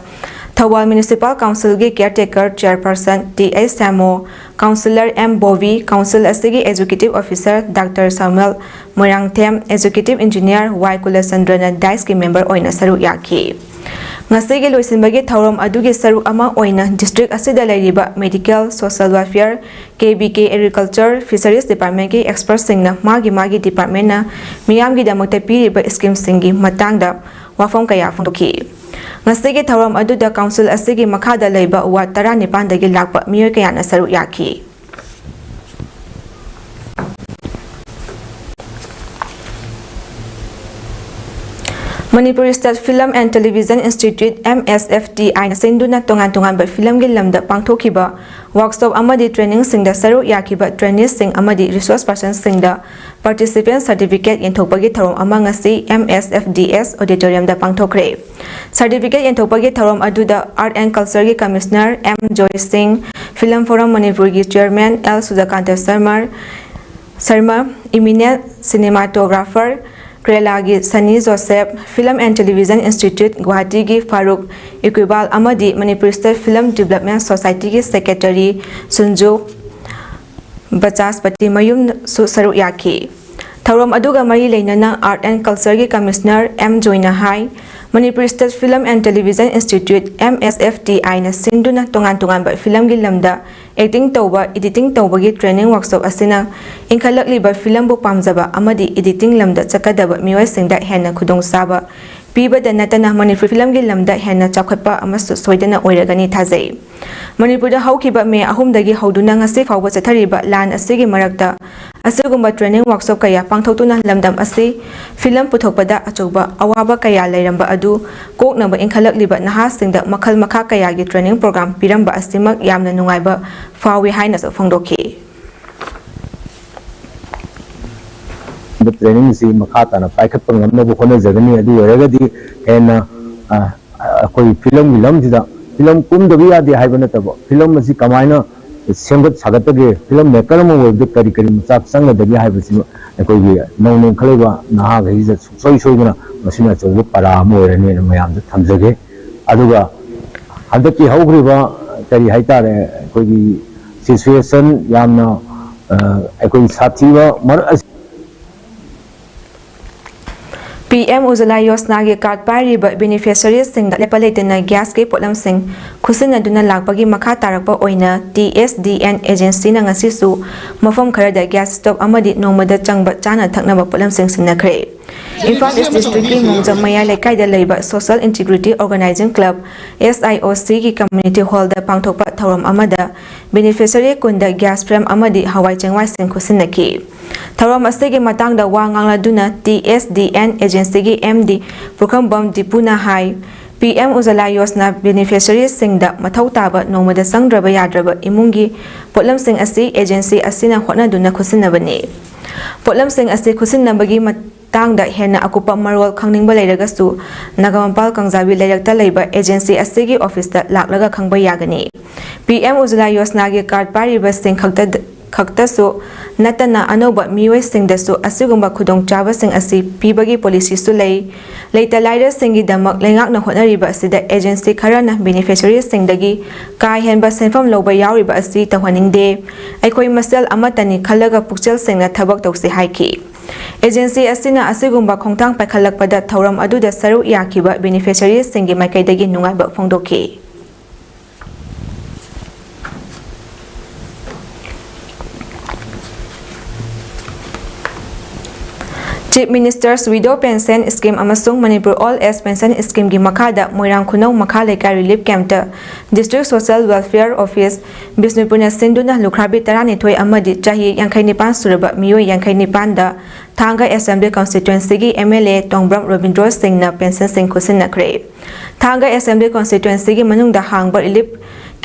ꯊꯧꯕꯥꯜ ꯃ꯭ꯌꯨꯅꯤꯁꯤꯄꯥꯜ ꯀꯥꯎꯟꯁꯤꯜꯒꯤ caretaker chairperson T H Shyamo, councillor M Bobi, council ꯑꯁꯤꯒꯤ executive officer doctor Samuel Moirangthem, executive engineer Y ꯀꯨꯂꯆꯟꯗ꯭ꯔꯅ ꯗꯥꯏꯁꯀꯤ ꯃꯦꯝꯕꯔ ꯑꯣꯏꯅ ꯁꯔꯨꯛ ꯌꯥꯈꯤ꯫ ꯉꯁꯤꯒꯤ ꯂꯣꯏꯁꯤꯟꯕꯒꯤ ꯊꯧꯔꯝ ꯑꯗꯨꯒꯤ ꯁꯔꯨꯛ ꯑꯃ ꯑꯣꯏꯅ ꯗꯤꯁꯇ꯭ꯔꯤꯛ ꯑꯁꯤꯗ ꯂꯩꯔꯤꯕ ꯃꯦꯗꯤꯀꯦꯜ, ꯁꯣꯁꯤꯌꯦꯜ ꯋꯦꯜꯐꯤꯌꯔ, ꯀꯦ ꯕꯤ ꯀꯦ, ꯑꯦꯒ꯭ꯔꯤꯀꯜꯆꯔ, ꯐꯤꯁꯔꯤꯁ ꯗꯤꯄꯥꯔꯠꯃꯦꯟꯒꯤ ꯑꯦꯛꯁꯄꯔꯠꯁꯤꯡꯅ ꯃꯥꯒꯤ ꯃꯥꯒꯤ ꯗꯤꯄꯥꯔꯠꯃꯦꯟꯅ ꯃꯤꯌꯥꯝꯒꯤꯗꯃꯛꯇ ꯄꯤꯔꯤꯕ ꯁ꯭ꯀꯤꯝꯁꯤꯡꯒꯤ ꯃꯇꯥꯡꯗ ꯋꯥꯐꯝ ꯀꯌꯥ ꯐꯣꯡꯗꯣꯛꯈꯤ꯫ ꯉꯁꯤꯒꯤ ꯊꯧꯔꯝ ꯑꯗꯨꯗ ꯀꯥꯎꯟꯁꯤꯜ ꯑꯁꯤꯒꯤ ꯃꯈꯥꯗ ꯂꯩꯕ ꯋꯥꯔꯗ ꯇꯔꯥꯅꯤꯄꯥꯟꯗꯒꯤ ꯂꯥꯛꯄ ꯃꯤꯑꯣꯏ ꯀꯌꯥꯅ ꯁꯔꯨꯛ ꯌꯥꯈꯤ꯫ Manipur state film and television institute, M S F T ꯑꯥꯏꯅ ꯁꯤꯟꯗꯨꯅ ꯇꯣꯉꯥꯟ ꯇꯣꯉꯥꯟꯕ ꯐꯤꯂꯝꯒꯤ ꯂꯝꯗ ꯄꯥꯡꯊꯣꯛꯈꯤꯕ ꯋꯥꯔꯛꯁꯣꯞ ꯑꯃꯗꯤ ꯇ꯭ꯔꯦꯅꯤꯡꯁꯤꯡꯗ ꯁꯔꯨꯛ ꯌꯥꯈꯤꯕ ꯇ꯭ꯔꯦꯅꯤꯁꯁꯤꯡ ꯑꯃꯗꯤ ꯔꯤꯁꯣꯔꯁ ꯄꯔꯁꯟꯁꯤꯡꯗ ꯄꯥꯔꯇꯤꯁꯤꯄꯦꯟ ꯁꯥꯔꯇꯤꯐꯤꯀꯦꯠ ꯌꯦꯟꯊꯣꯛꯄꯒꯤ ꯊꯧꯔꯝ ꯑꯃ ꯉꯁꯤ M S F D S ꯑꯣꯗꯤꯇꯣꯔꯤꯌꯝꯗ ꯄꯥꯡꯊꯣꯛꯈ꯭ꯔꯦ꯫ ꯁꯥꯔꯇꯤꯐꯤꯀꯦꯠ ꯌꯦꯟꯊꯣꯛꯄꯒꯤ ꯊꯧꯔꯝ ꯑꯗꯨꯗ ꯑꯥꯔꯠ ꯑꯦꯟ ꯀꯜꯆꯔꯒꯤ commissioner M Joy Singh, film forum ꯃꯅꯤꯄꯨꯔꯒꯤ chairman L Sujakanta Sharma, Sharma, eminent cinematographer ꯀꯦꯔꯂꯥꯒꯤ Sunny Joseph, film and television institute ꯒꯨꯋꯥꯍꯥꯇꯤꯒꯤ ꯐꯥꯔꯨꯛ ꯏꯀꯨꯏꯕꯥꯜ ꯑꯃꯗꯤ ꯃꯅꯤꯄꯨꯔ ꯁ꯭ꯇꯦꯠ ꯐꯤꯂꯝ ꯗꯤꯕꯦꯂꯞꯃꯦꯟꯠ ꯁꯣꯁꯥꯏꯇꯤꯒꯤ ꯁꯦꯀ꯭ꯔꯦꯇꯔꯤ ꯁꯨꯟꯖꯨ ꯕꯆꯥꯁꯄꯇꯤ ꯃꯌꯨꯝꯁꯨ ꯁꯔꯨꯛ ꯌꯥꯈꯤ꯫ ꯊꯧꯔꯝ ꯑꯗꯨꯒ ꯃꯔꯤ ꯂꯩꯅꯅ ꯑꯥꯔꯠ ꯑꯦꯟ ꯀꯜꯆꯔꯒꯤ ꯀꯃꯤꯁꯅꯔ ꯑꯦꯝ ꯖꯣꯏꯅ ꯍꯥꯏ, Manipur state film and television institute, M S F T ꯑꯥꯏꯅ ꯁꯤꯟꯗꯨꯅ ꯇꯣꯉꯥꯟ ꯇꯣꯉꯥꯟꯕ ꯐꯤꯂꯝꯒꯤ ꯂꯝꯗ ꯑꯦꯛꯇꯤꯡ ꯇꯧꯕ, ꯏꯗꯤꯇꯤꯡ ꯇꯧꯕꯒꯤ ꯇ꯭ꯔꯦꯅꯤꯡ ꯋꯥꯔꯛꯁꯣꯞ ꯑꯁꯤꯅ ꯏꯟꯈꯠꯂꯛꯂꯤꯕ ꯐꯤꯂꯝꯕꯨ ꯄꯥꯝꯖꯕ ꯑꯃꯗꯤ ꯏꯗꯤꯇꯤꯡ ꯂꯝꯗ ꯆꯠꯀꯗꯕ ꯃꯤꯑꯣꯏꯁꯤꯡꯗ ꯍꯦꯟꯅ ꯈꯨꯗꯣꯡꯆꯥꯕ ꯄꯤꯕꯗ ꯅꯠꯇꯅ ꯃꯅꯤꯄꯨꯔ ꯐꯤꯂꯝꯒꯤ ꯂꯝꯗ ꯍꯦꯟꯅ ꯆꯥꯎꯈꯠꯄ ꯑꯃꯁꯨ ꯁꯣꯏꯗꯅ ꯑꯣꯏꯔꯒꯅꯤ ꯊꯥꯖꯩ꯫ ꯃꯅꯤꯄꯨꯔꯗ ꯍꯧꯈꯤꯕ ꯃꯦ ꯑꯍꯨꯝꯗꯒꯤ ꯍꯧꯗꯨꯅ ꯉꯁꯤ ꯐꯥꯎꯕ ꯆꯠꯊꯔꯤꯕ ꯂꯥꯟ ꯑꯁꯤꯒꯤ ꯃꯔꯛꯇ ꯑꯁꯤꯒꯨꯝꯕ ꯇ꯭ꯔꯦꯅꯤꯡ ꯋꯥꯔꯛꯁꯣꯞ ꯀꯌꯥ ꯄꯥꯡꯊꯣꯛꯇꯨꯅ ꯂꯝꯗꯝ ꯑꯁꯤ ꯐꯤꯂꯝ ꯄꯨꯊꯣꯛꯄꯗ ꯑꯆꯧꯕ ꯑꯋꯥꯕ ꯀꯌꯥ ꯂꯩꯔꯝꯕ ꯑꯗꯨ ꯀꯣꯛꯅꯕ ꯏꯟꯈꯠꯂꯛꯂꯤꯕ ꯅꯍꯥꯁꯤꯡꯗ ꯃꯈꯜ ꯃꯈꯥ ꯀꯌꯥꯒꯤ ꯇ꯭ꯔꯦꯅꯤꯡ ꯄ꯭ꯔꯣꯒ꯭ꯔꯥꯝ ꯄꯤꯔꯝꯕ ꯑꯁꯤꯃꯛ ꯌꯥꯝꯅ ꯅꯨꯡꯉꯥꯏꯕ ꯐꯥꯎꯏ ꯍꯥꯏꯅꯁꯨ ꯐꯣꯡꯗꯣꯛꯈꯤ꯫ ꯇ꯭ꯔꯦꯅꯤꯡꯁꯤ ꯃꯈꯥ ꯇꯥꯅ ꯄꯥꯏꯈꯠꯄ ꯉꯝꯅꯕ ꯍꯣꯠꯅꯖꯒꯅꯤ꯫ ꯑꯗꯨ ꯑꯣꯏꯔꯒꯗꯤ ꯍꯦꯟꯅ ꯑꯩꯈꯣꯏ ꯐꯤꯂꯝꯒꯤ ꯂꯝꯁꯤꯗ ꯐꯤꯂꯝ ꯀꯨꯝꯗꯕ ꯌꯥꯗꯦ ꯍꯥꯏꯕ ꯅꯠꯇꯕ, ꯐꯤꯂꯝ ꯑꯁꯤ ꯀꯃꯥꯏꯅ ꯁꯦꯝꯒꯠ ꯁꯥꯒꯠꯄꯒꯦ, ꯐꯤꯂꯝ ꯃꯦꯀꯔ ꯑꯃ ꯑꯣꯏꯕꯗ ꯀꯔꯤ ꯀꯔꯤ ꯃꯆꯥꯛ ꯆꯪꯒꯗꯒꯦ ꯍꯥꯏꯕꯁꯤꯃ ꯑꯩꯈꯣꯏꯒꯤ ꯅꯧꯅ ꯏꯟꯈꯠꯂꯛꯏꯕ ꯅꯍꯥꯈꯩꯁꯤꯗ ꯁꯨꯡꯁꯣꯏ ꯁꯣꯏꯗꯅ ꯃꯁꯤꯅ ꯑꯆꯧꯕ ꯄꯔꯥ ꯑꯃ ꯑꯣꯏꯔꯅꯤꯅ ꯃꯌꯥꯝꯗ ꯊꯝꯖꯒꯦ꯫ ꯑꯗꯨꯒ ꯍꯟꯗꯛꯀꯤ ꯍꯧꯈ꯭ꯔꯤꯕ ꯀꯔꯤ ꯍꯥꯏꯇꯥꯔꯦ, ꯑꯩꯈꯣꯏꯒꯤ ꯁꯤꯆꯨꯋꯦꯁꯟ ꯌꯥꯝꯅ ꯑꯩꯈꯣꯏ ꯁꯥꯊꯤꯕ ꯃꯔꯛ ꯑꯁꯤ ꯄꯤ ꯑꯦꯝ ꯎꯖꯂꯥ ꯌꯣꯖꯅꯥꯒꯤ ꯀꯥꯔꯗ ꯄꯥꯏꯔꯤꯕ ꯕꯦꯅꯤꯐꯤꯁꯔꯤꯁꯁꯤꯡꯗ ꯂꯦꯞꯄ ꯂꯩꯇꯅ ꯒ꯭ꯌꯥꯁꯀꯤ ꯄꯣꯠꯂꯝꯁꯤꯡ ꯈꯨꯠꯁꯤꯟꯅꯗꯨꯅ ꯂꯥꯛꯄꯒꯤ ꯃꯈꯥ ꯇꯥꯔꯛꯄ ꯑꯣꯏꯅ ꯇꯤ ꯑꯦꯁ ꯗꯤ ꯑꯦꯟ ꯑꯦꯖꯦꯟꯁꯤꯅ ꯉꯁꯤꯁꯨ ꯃꯐꯝ ꯈꯔꯗ ꯒ꯭ꯌꯥꯁ ꯁ꯭ꯇꯣꯞ ꯑꯃꯗꯤ ꯅꯣꯡꯃꯗ ꯆꯪꯕ ꯆꯥꯅ ꯊꯛꯅꯕ ꯄꯣꯠꯂꯝꯁꯤꯡ ꯁꯤꯟꯅꯈ꯭ꯔꯦ꯫ ꯏꯝꯐꯥꯜ ꯏꯁ ꯗꯤꯁꯇ꯭ꯔꯤꯛꯀꯤ ꯃꯣꯡꯖꯝ ꯃꯌꯥꯏ ꯂꯩꯀꯥꯏꯗ ꯂꯩꯕ social integrity organising club, S I O ꯁꯤꯒꯤ ꯀꯝꯃ꯭ꯌꯨꯅꯤꯇꯤ ꯍꯣꯜꯗ ꯄꯥꯡꯊꯣꯛꯄ ꯊꯧꯔꯝ ꯑꯃꯗ ꯕꯦꯅꯤꯐꯤꯁꯔꯤ ꯀꯨꯟꯗ ꯒ꯭ꯌꯥꯁ ꯐ꯭ꯔꯦꯝ ꯑꯃꯗꯤ ꯍꯋꯥꯏ ꯆꯦꯡꯋꯥꯏꯁꯤꯡ ꯈꯨꯠꯁꯤꯟꯅꯈꯤ꯫ ꯊꯧꯔꯝ ꯑꯁꯤꯒꯤ ꯃꯇꯥꯡꯗ ꯋꯥ ꯉꯥꯡꯂꯗꯨꯅ ꯇꯤ ꯑꯦꯁ ꯗꯤ ꯑꯦꯟ ꯑꯦꯖꯦꯟꯁꯤꯒꯤ ꯑꯦꯝ ꯗꯤ ꯄꯨꯈ꯭ꯔꯝꯕꯝ ꯗꯤꯄꯨꯅ ꯍꯥꯏ, ꯄꯤ ꯑꯦꯝ ꯎꯖꯂꯥ ꯌꯣꯖꯅꯥ ꯕꯦꯅꯤꯐꯤꯁꯔꯤꯁꯤꯡꯗ ꯃꯊꯧ ꯇꯥꯕ ꯅꯣꯡꯃꯗ ꯆꯪꯗ꯭ꯔꯕ ꯌꯥꯗ꯭ꯔꯕ ꯏꯃꯨꯡꯒꯤ ꯄꯣꯠꯂꯝꯁꯤꯡ ꯑꯁꯤ ꯑꯦꯖꯦꯟꯁꯤ ꯑꯁꯤꯅ ꯍꯣꯠꯅꯗꯨꯅ ꯈꯨꯠꯁꯤꯟꯅꯕꯅꯤ꯫ ꯄꯣꯠꯂꯝꯁꯤꯡ ꯑꯁꯤ ꯈꯨꯠꯁꯤꯟꯅꯕꯒꯤ ꯃꯇꯥꯡꯗ ꯍꯦꯟꯅ ꯑꯀꯨꯞꯄ ꯃꯔꯣꯜ ꯈꯪꯅꯤꯡꯕ ꯂꯩꯔꯒꯁꯨ ꯅꯒꯥꯃꯄꯥꯜ ꯀꯥꯡꯖꯥꯕꯤ ꯂꯩꯔꯛꯇ ꯂꯩꯕ ꯑꯦꯖꯦꯟꯁꯤ ꯑꯁꯤꯒꯤ ꯑꯣꯐꯤꯁꯇ ꯂꯥꯛꯂꯒ ꯈꯪꯕ ꯌꯥꯒꯅꯤ꯫ ꯄꯤ ꯑꯦꯝ ꯎꯖꯂꯥ ꯌꯣꯖꯅꯥꯒꯤ ꯀꯥꯔꯗ ꯄꯥꯏꯔꯤꯕꯁꯤꯡ ꯈꯛꯇ ꯈꯛꯇꯁꯨ ꯅꯠꯇꯅ ꯑꯅꯧꯕ ꯃꯤꯑꯣꯏꯁꯤꯡꯗꯁꯨ ꯑꯁꯤꯒꯨꯝꯕ ꯈꯨꯗꯣꯡꯆꯥꯕꯁꯤꯡ ꯑꯁꯤ ꯄꯤꯕꯒꯤ ꯄꯣꯂꯤꯁꯤꯁꯨ ꯂꯩ꯫ ꯂꯩꯇ ꯂꯥꯏꯔꯁꯤꯡꯒꯤꯗꯃꯛ ꯂꯩꯉꯥꯛꯅ ꯍꯣꯠꯅꯔꯤꯕ ꯑꯁꯤꯗ ꯑꯦꯖꯦꯟꯁꯤ ꯈꯔꯅ ꯕꯦꯅꯤꯐꯤꯁꯔꯤꯁꯤꯡꯗꯒꯤ ꯀꯥ ꯍꯦꯟꯕ ꯁꯦꯟꯐꯝ ꯂꯧꯕ ꯌꯥꯎꯔꯤꯕ ꯑꯁꯤ ꯇꯧꯍꯟꯅꯤꯡꯗꯦ꯫ ꯑꯩꯈꯣꯏ ꯃꯁꯦꯜ ꯑꯃꯠꯇꯅꯤ ꯈꯜꯂꯒ ꯄꯨꯛꯆꯦꯜ ꯁꯦꯡꯅ ꯊꯕꯛ ꯇꯧꯁꯤ ꯍꯥꯏꯈꯤ꯫ ꯑꯦꯖꯦꯟꯁꯤ ꯑꯁꯤꯅ ꯑꯁꯤꯒꯨꯝꯕ ꯈꯣꯡꯊꯥꯡ ꯄꯥꯏꯈꯠꯂꯛꯄꯗ ꯊꯧꯔꯝ ꯑꯗꯨꯗ ꯁꯔꯨꯛ ꯌꯥꯈꯤꯕ ꯕꯦꯅꯤꯐꯤꯁꯔꯤꯁꯤꯡꯒꯤ ꯃꯥꯏꯀꯩꯗꯒꯤ ꯅꯨꯡꯉꯥꯏꯕ ꯐꯣꯡꯗꯣꯛꯈꯤ꯫ Chief Minister's Widow Pension Scheme ꯑꯃꯁꯨꯡ Manipur Old Age Pension Schemeꯒꯤ ꯃꯈꯥꯗ ꯃꯣꯏꯔꯥꯡ ꯈꯨꯅꯧ ꯃꯈꯥ ꯂꯩꯀꯥꯏ ꯔꯤꯂꯤꯐ ꯀꯦꯝꯞꯇ District Social Welfare Office ꯕꯤꯁꯅꯨꯄꯨꯔꯅ ꯁꯤꯟꯗꯨꯅ ꯂꯨꯈ꯭ꯔꯥꯕꯤ ꯇꯔꯥꯅꯤꯊꯣꯏ ꯑꯃꯗꯤ ꯆꯍꯤ ꯌꯥꯡꯈꯩ ꯅꯤꯄꯥꯟ ꯁꯨꯔꯕ ꯃꯤꯑꯣꯏ ꯌꯥꯡꯈꯩ ꯅꯤꯄꯥꯟꯗ ꯊꯥꯡꯒ Assembly Constituencyꯒꯤ ꯑꯦꯝ ꯑꯦꯜ ꯑꯦ ꯇꯣꯡꯕ꯭ꯔꯝ ꯔꯣꯕꯤꯟꯗ꯭ꯔꯣ ꯁꯤꯡꯅ ꯄꯦꯟꯁꯟꯁꯤꯡ ꯈꯨꯠꯁꯤꯟꯅꯈ꯭ꯔꯦ꯫ ꯊꯥꯡꯒ Assembly Constituencyꯒꯤ ꯃꯅꯨꯡꯗ ꯍꯥꯡꯕ ꯔꯤꯂꯤꯐ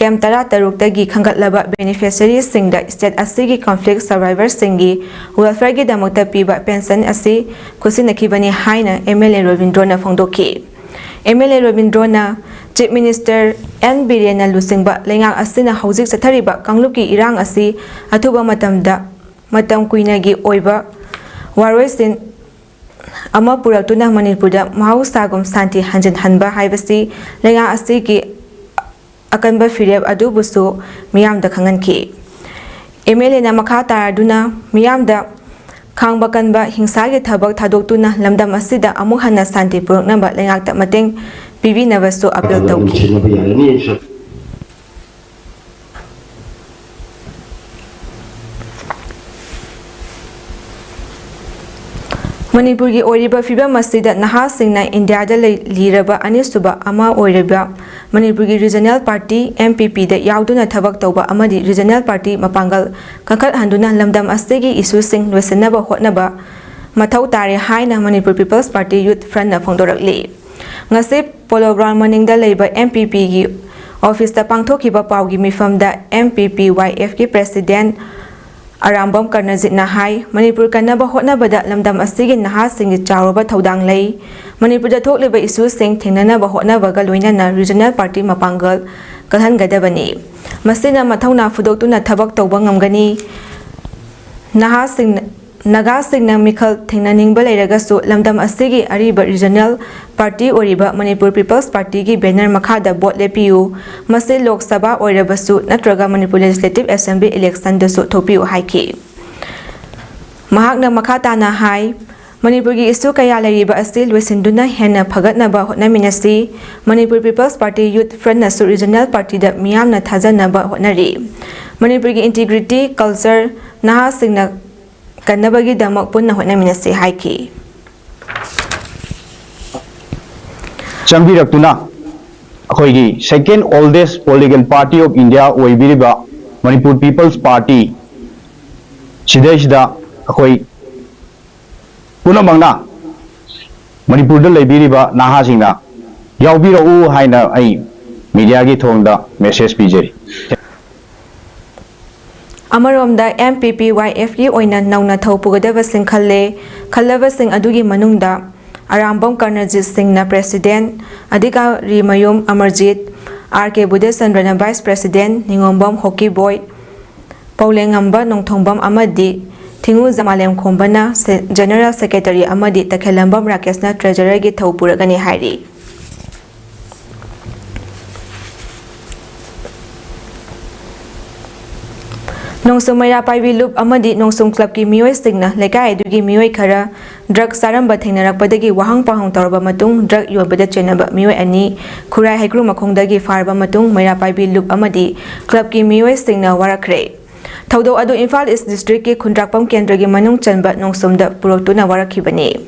ꯀꯦꯝ ꯇꯔꯥꯇꯔꯨꯛꯇꯒꯤ ꯈꯟꯒꯠꯂꯕ ꯕꯦꯅꯤꯐꯤꯁꯔꯤꯁꯤꯡꯗ ꯁ꯭ꯇꯦꯠ ꯑꯁꯤꯒꯤ ꯀꯟꯐ꯭ꯂꯤꯛ ꯁꯔꯚꯥꯏꯚꯔꯁꯤꯡꯒꯤ ꯋꯦꯜꯐꯤꯌꯔꯒꯤꯗꯃꯛꯇ ꯄꯤꯕ ꯄꯦꯟꯁꯟ ꯑꯁꯤ ꯈꯨꯠꯁꯤꯟꯅꯈꯤꯕꯅꯤ ꯍꯥꯏꯅ ꯑꯦꯝ ꯑꯦꯜ ꯑꯦ ꯔꯣꯕꯤꯟꯗ꯭ꯔꯣꯅ ꯐꯣꯡꯗꯣꯛꯈꯤ꯫ ꯑꯦꯝ ꯑꯦꯜ ꯑꯦ ꯔꯣꯕꯤꯟꯗ꯭ꯔꯣꯅ ꯆꯤꯐ ꯃꯤꯅꯤꯁꯇꯔ ꯑꯦꯟ ꯕꯤꯔꯦꯟꯅ ꯂꯨꯆꯤꯡꯕ ꯂꯩꯉꯥꯛ ꯑꯁꯤꯅ ꯍꯧꯖꯤꯛ ꯆꯠꯊꯔꯤꯕ ꯀꯥꯡꯂꯨꯞꯀꯤ ꯏꯔꯥꯡ ꯑꯁꯤ ꯑꯊꯨꯕ ꯃꯇꯝꯗ ꯃꯇꯝ ꯀꯨꯏꯅꯒꯤ ꯑꯣꯏꯕ ꯋꯥꯔꯣꯏꯁꯤꯟ ꯑꯃ ꯄꯨꯔꯛꯇꯨꯅ ꯃꯅꯤꯄꯨꯔꯗ ꯃꯍꯧꯁꯥꯒꯨꯝ ꯁꯥꯟꯇꯤ ꯍꯟꯖꯤꯟꯍꯟꯕ ꯍꯥꯏꯕꯁꯤ ꯂꯩꯉꯥꯛ ꯑꯁꯤꯒꯤ ꯑꯀꯟꯕ ꯐꯤꯔꯦꯞ ꯑꯗꯨꯕꯨꯁꯨ ꯃꯤꯌꯥꯝꯗ ꯈꯪꯍꯟꯈꯤ꯫ ꯑꯦꯝ ꯑꯦꯜ ꯑꯦꯅ ꯃꯈꯥ ꯇꯥꯔꯗꯨꯅ ꯃꯤꯌꯥꯝꯗ ꯈꯥꯡꯕ ꯀꯟꯕ ꯍꯤꯡꯁꯥꯒꯤ ꯊꯕꯛ ꯊꯥꯗꯣꯛꯇꯨꯅ ꯂꯝꯗꯝ ꯑꯁꯤꯗ ꯑꯃꯨꯛ ꯍꯟꯅ ꯁꯥꯟꯇꯤ ꯄꯨꯔꯛꯅꯕ ꯂꯩꯉꯥꯛꯇ ꯃꯇꯦꯡ ꯄꯤꯕꯤꯅꯕꯁꯨ ꯑꯄꯤꯜ ꯇꯧꯈꯤ꯫ ꯃꯅꯤꯄꯨꯔꯒꯤ ꯑꯣꯏꯔꯤꯕ ꯐꯤꯕꯝ ꯑꯁꯤꯗ ꯅꯍꯥꯁꯤꯡꯅ ꯏꯟꯗꯤꯌꯥꯗ ꯂꯩ-, ꯂꯤꯔꯕ ꯑꯅꯤꯁꯨꯕ ꯑꯃ ꯑꯣꯏꯔꯤꯕ ꯃꯅꯤꯄꯨꯔꯒꯤ ꯔꯤꯖꯅꯦꯜ ꯄꯥꯔꯇꯤ ꯑꯦꯝ ꯄꯤ ꯄꯤꯗ ꯌꯥꯎꯗꯨꯅ ꯊꯕꯛ ꯇꯧꯕ ꯑꯃꯗꯤ ꯔꯤꯖꯅꯦꯜ ꯄꯥꯔꯇꯤ ꯃꯄꯥꯡꯒꯜ ꯀꯟꯈꯠꯍꯟꯗꯨꯅ ꯂꯝꯗꯝ ꯑꯁꯤꯒꯤ ꯏꯁꯨꯁꯤꯡ ꯂꯣꯏꯁꯤꯟꯅꯕ ꯍꯣꯠꯅꯕ ꯃꯊꯧ ꯇꯥꯔꯦ ꯍꯥꯏꯅ ꯃꯅꯤꯄꯨꯔ ꯄꯤꯄꯜꯁ ꯄꯥꯔꯇꯤ ꯌꯨꯠ ꯐ꯭ꯔꯟꯠꯅ ꯐꯣꯡꯗꯣꯔꯛꯂꯤ꯫ ꯉꯁꯤ ꯄꯣꯂꯣ ꯒ꯭ꯔꯥꯎꯟ ꯃꯅꯤꯡꯗ ꯂꯩꯕ ꯑꯦꯝ ꯄꯤ ꯄꯤꯒꯤ ꯑꯣꯐꯤꯁꯇ ꯄꯥꯡꯊꯣꯛꯈꯤꯕ ꯄꯥꯎꯒꯤ ꯃꯤꯐꯝꯗ ꯑꯦꯝ ꯄꯤ ꯄꯤ ꯋꯥꯏ ꯑꯦꯐꯀꯤ ꯄ꯭ꯔꯦꯁꯤꯗꯦꯟꯠ ꯑꯔꯥꯝꯕꯝ ꯀꯔꯅꯖꯤꯠꯅ ꯍꯥꯏ, ꯃꯅꯤꯄꯨꯔ ꯀꯟꯅꯕ ꯍꯣꯠꯅꯕꯗ ꯂꯝꯗꯝ ꯑꯁꯤꯒꯤ ꯅꯍꯥꯁꯤꯡꯒꯤ ꯆꯥꯎꯔꯕ ꯊꯧꯗꯥꯡ ꯂꯩ꯫ ꯃꯅꯤꯄꯨꯔꯗ ꯊꯣꯛꯂꯤꯕ ꯏꯁꯨꯁꯤꯡ ꯊꯦꯡꯅꯅꯕ ꯍꯣꯠꯅꯕꯒ ꯂꯣꯏꯅꯅ ꯔꯤꯖꯅꯦꯜ ꯄꯥꯔꯇꯤ ꯃꯄꯥꯡꯒꯜ ꯀꯜꯍꯟꯒꯗꯕꯅꯤ꯫ ꯃꯁꯤꯅ ꯃꯊꯧꯅꯥ ꯐꯨꯗꯣꯛꯇꯨꯅ ꯊꯕꯛ ꯇꯧꯕ ꯉꯝꯒꯅꯤ꯫ ꯅꯍꯥꯁꯤꯡꯅ, ꯅꯥꯒꯥꯁꯤꯡꯅ ꯃꯤꯈꯜ ꯊꯦꯡꯅꯅꯤꯡꯕ ꯂꯩꯔꯒꯁꯨ ꯂꯝꯗꯝ ꯑꯁꯤꯒꯤ ꯑꯔꯤꯕ ꯔꯤꯖꯅꯦꯜ ꯄꯥꯔꯇꯤ ꯑꯣꯏꯔꯤꯕ ꯃꯅꯤꯄꯨꯔ ꯄꯤꯄꯜꯁ ꯄꯥꯔꯇꯤꯒꯤ ꯕꯦꯅꯔ ꯃꯈꯥꯗ ꯚꯣꯠ ꯂꯦꯞꯄꯤꯌꯨ꯫ ꯃꯁꯤ ꯂꯣꯛ ꯁꯚꯥ ꯑꯣꯏꯔꯕꯁꯨ ꯅꯠꯇ꯭ꯔꯒ ꯃꯅꯤꯄꯨꯔ ꯂꯦꯖꯤꯁꯂꯦꯇꯤꯚ ꯑꯦꯁꯦꯝꯕ꯭ꯂꯤ ꯏꯂꯦꯛꯁꯟꯗꯁꯨ ꯊꯣꯛꯄꯤꯌꯨ ꯍꯥꯏꯈꯤ꯫ ꯃꯍꯥꯛꯅ ꯃꯈꯥ ꯇꯥꯅ ꯍꯥꯏ, ꯃꯅꯤꯄꯨꯔꯒꯤ ꯏꯁꯨ ꯀꯌꯥ ꯂꯩꯔꯤꯕ ꯑꯁꯤ ꯂꯣꯏꯁꯤꯟꯗꯨꯅ ꯍꯦꯟꯅ ꯐꯒꯠꯅꯕ ꯍꯣꯠꯅꯃꯤꯟꯅꯁꯤ꯫ ꯃꯅꯤꯄꯨꯔ ꯄꯤꯄꯜꯁ ꯄꯥꯔꯇꯤ ꯌꯨꯠ ꯐ꯭ꯔꯟꯠꯅꯁꯨ ꯔꯤꯖꯅꯦꯜ ꯄꯥꯔꯇꯤꯗ ꯃꯤꯌꯥꯝꯅ ꯊꯥꯖꯅꯕ ꯍꯣꯠꯅꯔꯤ꯫ ꯃꯅꯤꯄꯨꯔꯒꯤ ꯏꯟꯇꯤꯒ꯭ꯔꯤꯇꯤ, ꯀꯜꯆꯔ, ꯅꯍꯥꯁꯤꯡꯅ ꯀꯟꯅꯕꯒꯤꯗꯃꯛ ꯄꯨꯟꯅ ꯍꯣꯠꯅꯃꯤꯟꯅꯁꯤ ꯍꯥꯏꯈꯤ꯫ ꯆꯪꯕꯤꯔꯛꯇꯨꯅ ꯑꯩꯈꯣꯏꯒꯤ second oldest political party of India ꯑꯣꯏꯕꯤꯔꯤꯕ ꯃꯅꯤꯄꯨꯔ ꯄꯤꯄꯜꯁ ꯄꯥꯔꯇꯤ ꯁꯤꯗꯩꯁꯤꯗ ꯑꯩꯈꯣꯏ ꯄꯨꯝꯅꯃꯛꯅ ꯃꯅꯤꯄꯨꯔꯗ ꯂꯩꯕꯤꯔꯤꯕ ꯅꯍꯥꯁꯤꯡꯅ ꯌꯥꯎꯕꯤꯔꯛꯎ ꯍꯥꯏꯅ ꯑꯩ ꯃꯤꯗꯤꯌꯥꯒꯤ ꯊꯣꯡꯗ ꯃꯦꯁꯦꯖ ꯄꯤꯖꯔꯤ꯫ ꯑꯃꯔꯣꯝꯗ, ꯑꯦꯝ ꯄꯤ ꯄꯤ ꯋꯥꯏ ꯑꯦꯐꯀꯤ ꯑꯣꯏꯅ ꯅꯧꯅ ꯊꯧ ꯄꯨꯒꯗꯕꯁꯤꯡ ꯈꯜꯂꯦ꯫ ꯈꯜꯂꯕꯁꯤꯡ ꯑꯗꯨꯒꯤ ꯃꯅꯨꯡꯗ ꯑꯔꯥꯝꯕꯝ ꯀꯔꯅꯖꯤꯠ ꯁꯤꯡꯅ ꯄ꯭ꯔꯦꯁꯤꯗꯦꯟ, ꯑꯙꯤꯀꯥꯔꯤꯃꯌꯨꯝ ꯑꯃꯔꯖꯤꯠ, ꯑꯥꯔ ꯀꯦ ꯕꯨꯙꯆꯟꯗ꯭ꯔꯅ ꯚꯥꯏꯁ ꯄ꯭ꯔꯦꯁꯤꯗꯦꯟ, ꯅꯤꯉꯣꯝꯕꯝ ꯍꯣꯀꯤ ꯕꯣꯏ, ꯄꯧꯂꯦꯡꯉꯝꯕ ꯅꯣꯡꯊꯣꯡꯕꯝ ꯑꯃꯗꯤ ꯊꯤꯉꯨꯖꯝ ꯃꯥꯂꯦꯝꯈꯣꯝꯕꯅ ꯖꯦꯅꯔꯦꯜ ꯁꯦꯀ꯭ꯔꯦꯇꯔꯤ ꯑꯃꯗꯤ ꯇꯈꯦꯜꯂꯝꯕꯝ ꯔꯥꯀꯦꯁꯅ ꯇ꯭ꯔꯦꯖꯔꯔꯒꯤ ꯊꯧ ꯄꯨꯔꯒꯅꯤ ꯍꯥꯏꯔꯤ꯫ ꯅꯣꯡꯁꯨꯝ ꯃꯩꯔꯥ ꯄꯥꯏꯕꯤ ꯂꯨꯞ ꯑꯃꯗꯤ ꯅꯣꯡꯁꯨꯝ ꯀ꯭ꯂꯕꯀꯤ ꯃꯤꯑꯣꯏꯁꯤꯡꯅ ꯂꯩꯀꯥꯏ ꯑꯗꯨꯒꯤ ꯃꯤꯑꯣꯏ ꯈꯔ ꯗ꯭ꯔꯒ ꯆꯥꯔꯝꯕ ꯊꯦꯡꯅꯔꯛꯄꯗꯒꯤ ꯋꯥꯍꯪ ꯄꯥꯎꯍꯪ ꯇꯧꯔꯕ ꯃꯇꯨꯡ, ꯗ꯭ꯔꯒ ꯌꯣꯟꯕꯗ ꯆꯦꯟꯅꯕ ꯃꯤꯑꯣꯏ ꯑꯅꯤ ꯈꯨꯔꯥꯏ ꯍꯩꯀ꯭ꯔꯨ ꯃꯈꯣꯡꯗꯒꯤ ꯐꯥꯔꯕ ꯃꯇꯨꯡ, ꯃꯩꯔꯥ ꯄꯥꯏꯕꯤ ꯂꯨꯞ ꯑꯃꯗꯤ ꯀ꯭ꯂꯕꯀꯤ ꯃꯤꯑꯣꯏꯁꯤꯡꯅ ꯋꯥꯔꯛꯈ꯭ꯔꯦ꯫ ꯊꯧꯗꯣꯛ ꯑꯗꯨ ꯏꯝꯐꯥꯜ ꯏꯁ ꯗꯤꯁꯇ꯭ꯔꯤꯛꯀꯤ ꯈꯨꯟꯗ꯭ꯔꯥꯛꯄꯝ ꯀꯦꯟꯗ꯭ꯔꯒꯤ ꯃꯅꯨꯡ ꯆꯟꯕ ꯅꯣꯡꯁꯨꯝꯗ ꯄꯨꯔꯛꯇꯨꯅ ꯋꯥꯔꯛꯈꯤꯕꯅꯤ꯫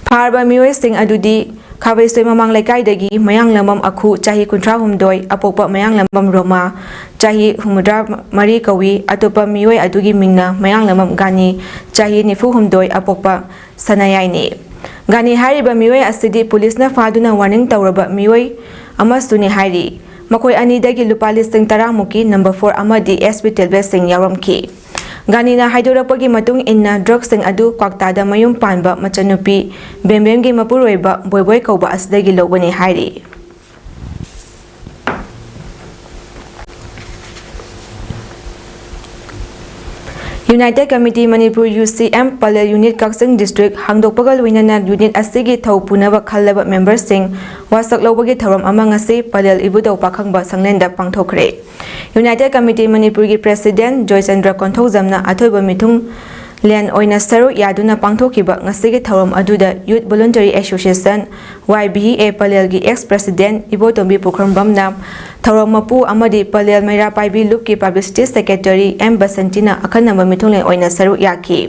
ꯐꯥꯔꯕ ꯃꯤꯑꯣꯏꯁꯤꯡ ꯑꯗꯨꯗꯤ ꯈꯥꯕꯩꯁꯣꯏ ꯃꯃꯥꯡ ꯂꯩꯀꯥꯏꯗꯒꯤ ꯃꯌꯥꯡꯂꯝꯕꯝ ꯑꯈꯨ, ꯆꯍꯤ ꯀꯨꯟꯊ꯭ꯔꯥ ꯍꯨꯝꯗꯣꯏ, ꯑꯄꯣꯛꯄ ꯃꯌꯥꯡꯂꯝꯕꯝ ꯔꯣꯃꯥ, ꯆꯍꯤ ꯍꯨꯝꯐꯨꯇꯔꯥ ꯃꯔꯤ ꯀꯧꯏ꯫ ꯑꯇꯣꯞꯄ ꯃꯤꯑꯣꯏ ꯑꯗꯨꯒꯤ ꯃꯤꯡꯅ ꯃꯌꯥꯡꯂꯝꯕꯝ ꯒꯥꯅꯤ, ꯆꯍꯤ ꯅꯤꯐꯨ ꯍꯨꯝꯗꯣꯏ, ꯑꯄꯣꯛꯄ ꯁꯅꯥꯌꯥꯏꯅꯤ꯫ ꯒꯥꯅꯤ ꯍꯥꯏꯔꯤꯕ ꯃꯤꯑꯣꯏ ꯑꯁꯤꯗꯤ ꯄꯨꯂꯤꯁꯅ ꯐꯥꯗꯨꯅ ꯋꯥꯔꯅꯤꯡ ꯇꯧꯔꯕ ꯃꯤꯑꯣꯏ ꯑꯃꯁꯨꯅꯤ ꯍꯥꯏꯔꯤ꯫ ꯃꯈꯣꯏ ꯑꯅꯤꯗꯒꯤ ꯂꯨꯄꯥ ꯂꯤꯁꯤꯡ ꯇꯔꯥꯃꯨꯛꯀꯤ ꯅꯝꯕꯔ ꯐꯣꯔ ꯑꯃꯗꯤ ꯑꯦꯁ ꯄꯤ ꯇꯦꯕ꯭ꯂꯦꯠꯁꯤꯡ ꯌꯥꯎꯔꯝꯈꯤ꯫ ꯒꯥꯅꯤꯅ ꯍꯥꯏꯗꯣꯔꯛꯄꯒꯤ ꯃꯇꯨꯡ ꯏꯟꯅ, ꯗ꯭ꯔꯒꯁꯤꯡ ꯑꯗꯨ ꯀ꯭ꯋꯥꯛꯇꯥꯗ ꯃꯌꯨꯝ ꯄꯥꯟꯕ ꯃꯆꯟꯅꯨꯄꯤ ꯕꯦꯝꯕꯦꯝꯒꯤ ꯃꯄꯨꯔꯣꯏꯕ ꯕꯣꯏꯕꯣꯏ ꯀꯧꯕ ꯑꯁꯤꯗꯒꯤ ꯂꯧꯕꯅꯤ ꯍꯥꯏꯔꯤ꯫ United Committee Manipur, ꯌꯨ ꯁꯤ ꯑꯦꯝ, ꯄꯂꯦꯜ ꯌꯨꯅꯤꯠ ꯀꯛꯆꯤꯡ ꯗꯤꯁꯇ꯭ꯔꯤꯛ ꯍꯥꯡꯗꯣꯛꯄꯒ ꯂꯣꯏꯅꯅ ꯌꯨꯅꯤꯠ ꯑꯁꯤꯒꯤ ꯊꯧ ꯄꯨꯅꯕ ꯈꯜꯂꯕ ꯃꯦꯝꯕꯔꯁꯤꯡ ꯋꯥꯁꯛ ꯂꯧꯕꯒꯤ ꯊꯧꯔꯝ ꯑꯃ ꯉꯁꯤ ꯄꯂꯦꯜ ꯏꯕꯨꯙꯧ ꯄꯥꯈꯪꯕ ꯁꯪꯂꯦꯟꯗ ꯄꯥꯡꯊꯣꯛꯈ꯭ꯔꯦ꯫ United Committee ꯃꯅꯤꯄꯨꯔꯒꯤ ꯄ꯭ꯔꯦꯁꯤꯗꯦꯟꯠ ꯖꯣꯏꯆꯟꯗ꯭ꯔ ꯀꯣꯟꯊꯧꯖꯝꯅ ꯑꯊꯣꯏꯕ ꯃꯤꯊꯨꯡꯂꯦꯟ ꯑꯣꯏꯅ ꯁꯔꯨꯛ ꯌꯥꯗꯨꯅ ꯄꯥꯡꯊꯣꯛꯈꯤꯕ ꯉꯁꯤꯒꯤ ꯊꯧꯔꯝ ꯑꯗꯨꯗ Youth Voluntary Association, Y B A, ꯄꯂꯦꯜꯒꯤ ꯑꯦꯛꯁ ꯄ꯭ꯔꯦꯁꯤꯗꯦꯟꯠ ꯏꯕꯣꯇꯣꯝꯕꯤ ꯄꯨꯈ꯭ꯔꯝꯕꯝꯅ ꯊꯧꯔꯝ ꯃꯄꯨ ꯑꯃꯗꯤ ꯄꯂꯦꯜ ꯃꯩꯔꯥ ꯄꯥꯏꯕꯤ ꯂꯨꯞꯀꯤ ꯄꯕ꯭ꯂꯤꯁꯤꯇꯤ ꯁꯦꯀ꯭ꯔꯦꯇꯔꯤ ꯑꯦꯝ ꯕꯁꯟꯇꯤꯅ ꯑꯈꯟꯅꯕ ꯃꯤꯊꯨꯡꯂꯦꯟ ꯑꯣꯏꯅ ꯁꯔꯨꯛ ꯌꯥꯈꯤ꯫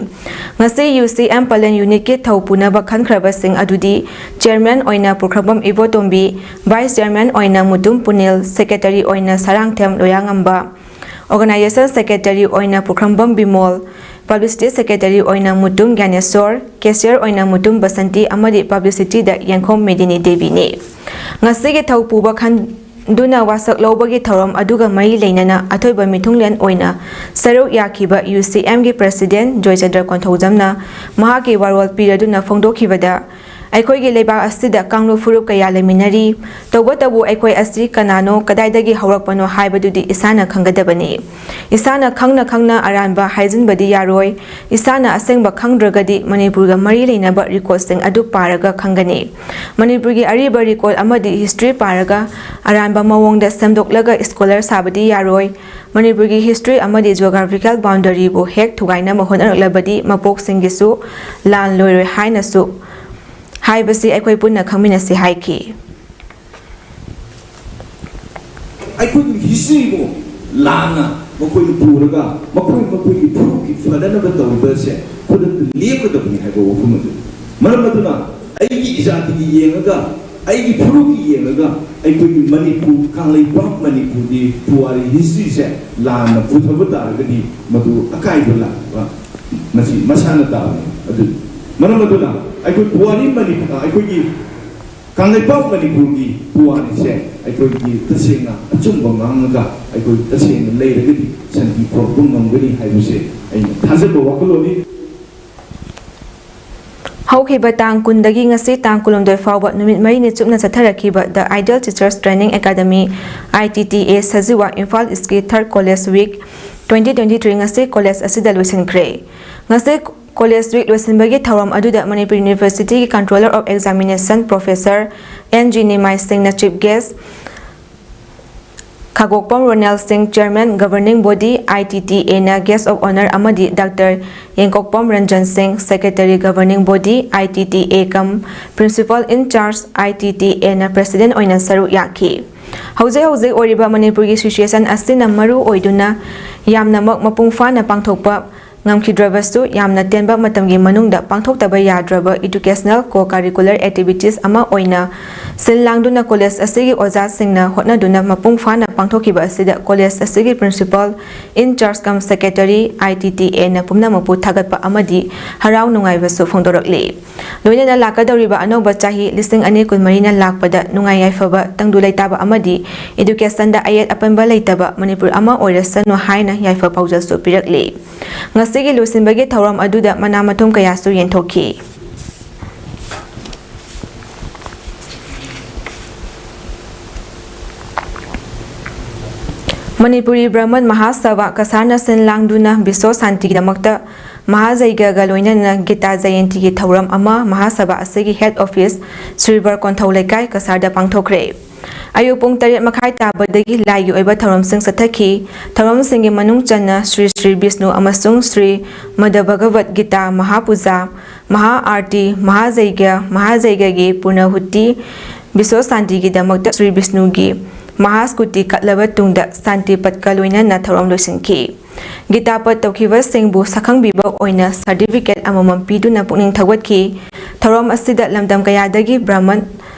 ꯉꯁꯤ ꯌꯨ ꯁꯤ ꯑꯦꯝ ꯄꯂꯦꯜ ꯌꯨꯅꯤꯠꯀꯤ ꯊꯧ ꯄꯨꯅꯕ ꯈꯟꯈ꯭ꯔꯕꯁꯤꯡ ꯑꯗꯨꯗꯤ ꯆꯤꯌꯔꯃꯦꯟ ꯑꯣꯏꯅ ꯄꯨꯈ꯭ꯔꯝꯕꯝ ꯏꯕꯣꯇꯣꯝꯕꯤ, ꯚꯥꯏꯁ ꯆꯤꯌꯔꯃꯦꯟ ꯑꯣꯏꯅ ꯃꯨꯇꯨꯝ ꯄꯨꯅꯤꯜ, ꯁꯦꯀ꯭ꯔꯦꯇꯔꯤ ꯑꯣꯏꯅ ꯁꯔꯥꯡꯊꯦꯝ ꯂꯣꯌꯥꯉꯝꯕ, ꯑꯣꯔꯒꯅꯥꯏꯖꯦꯁꯟ ꯁꯦꯀ꯭ꯔꯦꯇꯔꯤ ꯑꯣꯏꯅ ꯄꯨꯈ꯭ꯔꯝꯕꯝ ꯕꯤꯃꯣꯜ, ꯄꯕ꯭ꯂꯤꯁꯤꯇꯤ ꯁꯦꯀ꯭ꯔꯦꯇꯔꯤ ꯑꯣꯏꯅ ꯃꯨꯇꯨꯝ ꯒ꯭ꯌꯥꯅꯦꯁꯣꯔ, ꯀꯦꯁꯤꯌꯔ ꯑꯣꯏꯅ ꯃꯨꯇꯨꯝ ꯕꯁꯟꯇꯤ ꯑꯃꯗꯤ ꯄꯕ꯭ꯂꯤꯁꯤꯇꯤꯗ ꯌꯦꯡꯈꯣꯝ ꯃꯦꯗꯤꯅꯤ ꯗꯦꯕꯤꯅꯤ꯫ ꯉꯁꯤꯒꯤ ꯊꯧ ꯄꯨꯕ ꯈꯟ-, ꯗꯨꯅ ꯋꯥꯁꯛ ꯂꯧꯕꯒꯤ ꯊꯧꯔꯝ ꯑꯗꯨꯒ ꯃꯔꯤ ꯂꯩꯅꯅ ꯑꯊꯣꯏꯕ ꯃꯤꯊꯨꯡꯂꯦꯟ ꯑꯣꯏꯅ ꯁꯔꯨꯛ ꯌꯥꯈꯤꯕ UCMꯒꯤ President ꯖꯣꯏꯆꯟꯗ꯭ꯔ ꯀꯣꯟꯊꯧꯖꯝꯅ ꯃꯍꯥꯛꯀꯤ ꯋꯥꯔꯣꯜ ꯄꯤꯔꯗꯨꯅ ꯐꯣꯡꯗꯣꯛꯈꯤꯕꯗ, ꯑꯩꯈꯣꯏꯒꯤ ꯂꯩꯕꯥꯛ ꯑꯁꯤꯗ ꯀꯥꯡꯂꯨꯞ ꯐꯨꯔꯨꯞ ꯀꯌꯥ ꯂꯩꯃꯤꯟꯅꯔꯤ꯫ ꯇꯧꯕꯇꯕꯨ ꯑꯩꯈꯣꯏ ꯑꯁꯤ ꯀꯅꯥꯅꯣ, ꯀꯗꯥꯏꯗꯒꯤ ꯍꯧꯔꯛꯄꯅꯣ ꯍꯥꯏꯕꯗꯨꯗꯤ ꯏꯁꯥꯅ ꯈꯪꯒꯗꯕꯅꯤ꯫ ꯏꯁꯥꯅ ꯈꯪꯅ ꯈꯪꯅ ꯑꯔꯥꯟꯕ ꯍꯥꯏꯖꯤꯟꯕꯗꯤ ꯌꯥꯔꯣꯏ꯫ ꯏꯁꯥꯅ ꯑꯁꯦꯡꯕ ꯈꯪꯗ꯭ꯔꯒꯗꯤ ꯃꯅꯤꯄꯨꯔꯒ ꯃꯔꯤ ꯂꯩꯅꯕ recordꯁꯤꯡ ꯑꯗꯨ ꯄꯥꯔꯒ ꯈꯪꯒꯅꯤ꯫ ꯃꯅꯤꯄꯨꯔꯒꯤ ꯑꯔꯤꯕ record ꯑꯃꯗꯤ history ꯄꯥꯔꯒ ꯑꯔꯥꯟꯕ ꯃꯑꯣꯡꯗ ꯁꯦꯝꯗꯣꯛꯂꯒ scholar ꯁꯥꯕꯗꯤ ꯌꯥꯔꯣꯏ꯫ ꯃꯅꯤꯄꯨꯔꯒꯤ history ꯑꯃꯗꯤ geographical boundaryꯕꯨ ꯍꯦꯛ ꯊꯨꯒꯥꯏꯅꯕ ꯍꯣꯠꯅꯔꯛꯂꯕꯗꯤ ꯃꯄꯣꯛꯁꯤꯡꯒꯤꯁꯨ ꯂꯥꯟ ꯂꯣꯏꯔꯣꯏ ꯍꯥꯏꯅꯁꯨ ꯍꯥꯏꯕꯁꯤ ꯑꯩꯈꯣꯏ ꯄꯨꯟꯅ ꯈꯪꯃꯤꯟꯅꯁꯤ ꯍꯥꯏꯈꯤ꯫ ꯑꯩꯈꯣꯏꯒꯤ historyꯕꯨ ꯂꯥꯟꯅ ꯃꯈꯣꯏꯅ ꯄꯨꯔꯒ ꯃꯈꯣꯏ ꯃꯈꯣꯏꯒꯤ ꯐꯨꯔꯨꯞꯀꯤ ꯐꯅꯅꯕ ꯇꯧꯔꯤꯕꯁꯦ ꯈꯨꯗꯛꯇ ꯂꯦꯞꯀꯗꯕꯅꯤ ꯍꯥꯏꯕ ꯋꯥꯐꯝ ꯑꯗꯨ꯫ ꯃꯔꯝ ꯑꯗꯨꯅ ꯑꯩꯒꯤ ꯏꯖꯥꯇꯤꯒꯤ ꯌꯦꯡꯉꯒ, ꯑꯩꯒꯤ ꯐꯨꯔꯨꯞꯀꯤ ꯌꯦꯡꯉꯒ ꯑꯩꯈꯣꯏꯒꯤ ꯃꯅꯤꯄꯨꯔ, ꯀꯪꯂꯩꯄꯥꯛ ꯃꯅꯤꯄꯨꯔꯒꯤ ꯄꯨꯋꯥꯔꯤ historyꯁꯦ ꯂꯥꯟꯅ ꯄꯨꯊꯕ ꯇꯥꯔꯒꯗꯤ ꯃꯗꯨ ꯑꯀꯥꯏꯕ ꯂꯥꯛꯄ ꯃꯁꯤ ꯃꯁꯥꯅ ꯇꯥꯕꯅꯤ꯫ ꯑꯗꯨ ꯃꯔꯝ ꯑꯗꯨꯅ ꯑꯩꯈꯣꯏ ꯄꯨꯋꯥꯔꯤ ꯃꯅꯤꯄꯨꯔ, ꯑꯩꯈꯣꯏꯒꯤ ꯀꯪꯂꯩꯄꯥꯛ ꯃꯅꯤꯄꯨꯔꯒꯤ ꯄꯨꯋꯥꯔꯤꯁꯦ ꯑꯩꯈꯣꯏꯒꯤ ꯇꯁꯦꯡꯅ ꯑꯆꯨꯝꯕ ꯉꯥꯡꯉꯒ ꯑꯩꯈꯣꯏ ꯇꯁꯦꯡꯅ ꯂꯩꯔꯒꯗꯤ ꯁꯥꯟꯇꯤ ꯄꯨꯔꯛꯄ ꯉꯝꯒꯅꯤ ꯍꯥꯏꯕꯁꯦ ꯑꯩꯅ ꯊꯥꯖꯕ ꯋꯥꯈꯜꯂꯣꯟꯅꯤ꯫ ꯍꯧꯈꯤꯕ ꯇꯥꯡ ꯀꯨꯟꯗꯒꯤ ꯉꯁꯤ ꯇꯥꯡ ꯀꯨꯟꯍꯨꯝꯗꯣꯏ ꯐꯥꯎꯕ ꯅꯨꯃꯤꯠ ꯃꯔꯤꯅꯤ ꯆꯨꯞꯅ ꯆꯠꯊꯔꯛꯈꯤꯕ The Ideal Teachers Training Academy, ITTA, Sajiwa, Imphal ꯏꯁꯀꯤ Third College Week twenty twenty three ꯉꯁꯤ college ꯑꯁꯤꯗ ꯂꯣꯏꯁꯤꯟꯈ꯭ꯔꯦ꯫ ꯉꯁꯤ college week ꯂꯣꯏꯁꯤꯟꯕꯒꯤ ꯊꯧꯔꯝ ꯑꯗꯨꯗ Manipur Universityꯒꯤ Controller of Examination Professor N G ꯅꯤꯃꯥꯏ ꯁꯤꯡꯅ chief guest, ꯈꯥꯒꯣꯛꯄꯝ ꯔꯣꯅꯦꯜ ꯁꯤꯡ, Chairman Governing Body, ITTAꯅ guest of honour ꯑꯃꯗꯤ Doctor ꯌꯦꯡꯀꯣꯛꯄꯝ ꯔꯟꯖꯟ ꯁꯤꯡ, Secretary Governing Body, ITTA cum Principal in Charge, ITTAꯅ President ꯑꯣꯏꯅ ꯁꯔꯨꯛ ꯌꯥꯈꯤ꯫ ꯍꯧꯖꯤꯛ ꯍꯧꯖꯤꯛ ꯑꯣꯏꯔꯤꯕ ꯃꯅꯤꯄꯨꯔꯒꯤ situation ꯑꯁꯤꯅ ꯃꯔꯨ ꯑꯣꯏꯗꯨꯅ ꯌꯥꯝꯅꯃꯛ ꯃꯄꯨꯡ ꯐꯥꯅ ꯄꯥꯡꯊꯣꯛꯄ ꯉꯝꯈꯤꯗ꯭ꯔꯕꯁꯨ, ꯌꯥꯝꯅ ꯇꯦꯟꯕ ꯃꯇꯝꯒꯤ ꯃꯅꯨꯡꯗ ꯄꯥꯡꯊꯣꯛꯇꯕ ꯌꯥꯗ꯭ꯔꯕ educational co-curricular activities ꯑꯃ ꯑꯣꯏꯅ ꯁꯤꯜ ꯂꯥꯡꯗꯨꯅ college ꯑꯁꯤꯒꯤ ꯑꯣꯖꯥꯁꯤꯡꯅ ꯍꯣꯠꯅꯗꯨꯅ ꯃꯄꯨꯡ ꯐꯥꯅ ꯄꯥꯡꯊꯣꯛꯈꯤꯕ ꯑꯁꯤꯗ ꯀꯣꯂꯦꯖ ꯑꯁꯤꯒꯤ principal, in charge cum secretary, I T T A ꯅ ꯄꯨꯝꯅꯃꯛꯄꯨ ꯊꯥꯒꯠꯄ ꯑꯃꯗꯤ ꯍꯔꯥꯎ ꯅꯨꯡꯉꯥꯏꯕꯁꯨ ꯐꯣꯡꯗꯣꯔꯛꯂꯤ꯫ ꯂꯣꯏꯅꯅ ꯂꯥꯛꯀꯗꯧꯔꯤꯕ ꯑꯅꯧꯕ ꯆꯍꯤ ꯂꯤꯁꯤꯡ ꯑꯅꯤ ꯀꯨꯟꯃꯔꯤꯅ ꯂꯥꯛꯄꯗ ꯅꯨꯡꯉꯥꯏ ꯌꯥꯏꯐꯕ, ꯇꯪꯗꯨ ꯂꯩꯇꯥꯕ ꯑꯃꯗꯤ education ꯗ ꯑꯌꯦꯠ ꯑꯄꯟꯕ ꯂꯩꯇꯕ ꯃꯅꯤꯄꯨꯔ ꯑꯃ ꯑꯣꯏꯔꯁꯅꯨ ꯍꯥꯏꯅ ꯌꯥꯏꯐ ꯄꯥꯎꯖꯦꯜꯁꯨ ꯄꯤꯔꯛꯂꯤ꯫ ꯉꯁꯤꯒꯤ ꯂꯣꯏꯁꯤꯟꯕꯒꯤ ꯊꯧꯔꯝ ꯑꯗꯨꯗ ꯃꯅꯥ ꯃꯊꯨꯝ ꯀꯌꯥꯁꯨ ꯌꯦꯟꯊꯣꯛꯈꯤ꯫ ꯃꯅꯤꯄꯨꯔꯤ ꯕ꯭ꯔꯍꯃꯟ ꯃꯍꯥꯁꯚꯥ ꯀꯁꯥꯔꯅ ꯁꯤꯟ ꯂꯥꯡꯗꯨꯅ ꯕꯤꯁ꯭ꯋ ꯁꯥꯟꯇꯤꯒꯤꯗꯃꯛꯇ ꯃꯍꯥꯖꯩꯒꯒ ꯂꯣꯏꯅꯅ ꯒꯤꯇꯥ ꯖꯌꯟꯇꯤꯒꯤ ꯊꯧꯔꯝ ꯑꯃ ꯃꯍꯥꯁꯚꯥ ꯑꯁꯤꯒꯤ head office ꯁ꯭ꯔꯤ ꯕꯔꯀꯣꯟꯊꯧ ꯂꯩꯀꯥꯏ ꯀꯁꯥꯔꯗ ꯄꯥꯡꯊꯣꯛꯈ꯭ꯔꯦ꯫ ꯑꯌꯨꯛ ꯄꯨꯡ ꯇꯔꯦꯠ ꯃꯈꯥꯏ ꯇꯥꯕꯗꯒꯤ ꯂꯥꯏꯒꯤ ꯑꯣꯏꯕ ꯊꯧꯔꯝꯁꯤꯡ ꯆꯠꯊꯈꯤ꯫ ꯊꯧꯔꯝꯁꯤꯡꯒꯤ ꯃꯅꯨꯡ ꯆꯟꯅ ꯁ꯭ꯔꯤ ꯁ꯭ꯔꯤ ꯕꯤꯁꯅꯨ ꯑꯃꯁꯨꯡ ꯁ꯭ꯔꯤ ꯃꯗ ꯚꯒꯕꯠ ꯒꯤꯇꯥ ꯃꯍꯥꯄꯨꯖꯥ, ꯃꯍꯥ ꯑꯥꯔꯇꯤ, ꯃꯍꯥꯖꯩꯒ, ꯃꯍꯥꯖꯩꯒꯒꯤ ꯄꯨꯔꯅꯍꯨꯇꯤ, ꯕꯤꯁ꯭ꯋ ꯁꯥꯟꯇꯤꯒꯤꯗꯃꯛꯇ ꯁ꯭ꯔꯤ ꯕꯤꯁꯅꯨꯒꯤ ꯃꯍꯥꯁ꯭ꯀꯨꯇꯤ ꯀꯠꯂꯕ ꯇꯨꯡꯗ ꯁꯥꯟꯇꯤ ꯄꯠꯀ ꯂꯣꯏꯅꯅ ꯊꯧꯔꯝ ꯂꯣꯏꯁꯤꯟꯈꯤ꯫ ꯒꯤꯇꯥ ꯄꯠ ꯇꯧꯈꯤꯕꯁꯤꯡꯕꯨ ꯁꯛꯈꯪꯕꯤꯕ ꯑꯣꯏꯅ certificate ꯑꯃꯃꯝ ꯄꯤꯗꯨꯅ ꯄꯨꯛꯅꯤꯡ ꯊꯧꯒꯠꯈꯤ꯫ ꯊꯧꯔꯝ ꯑꯁꯤꯗ ꯂꯝꯗꯝ ꯀꯌꯥꯗꯒꯤ ꯕ꯭ꯔꯍꯃꯟ,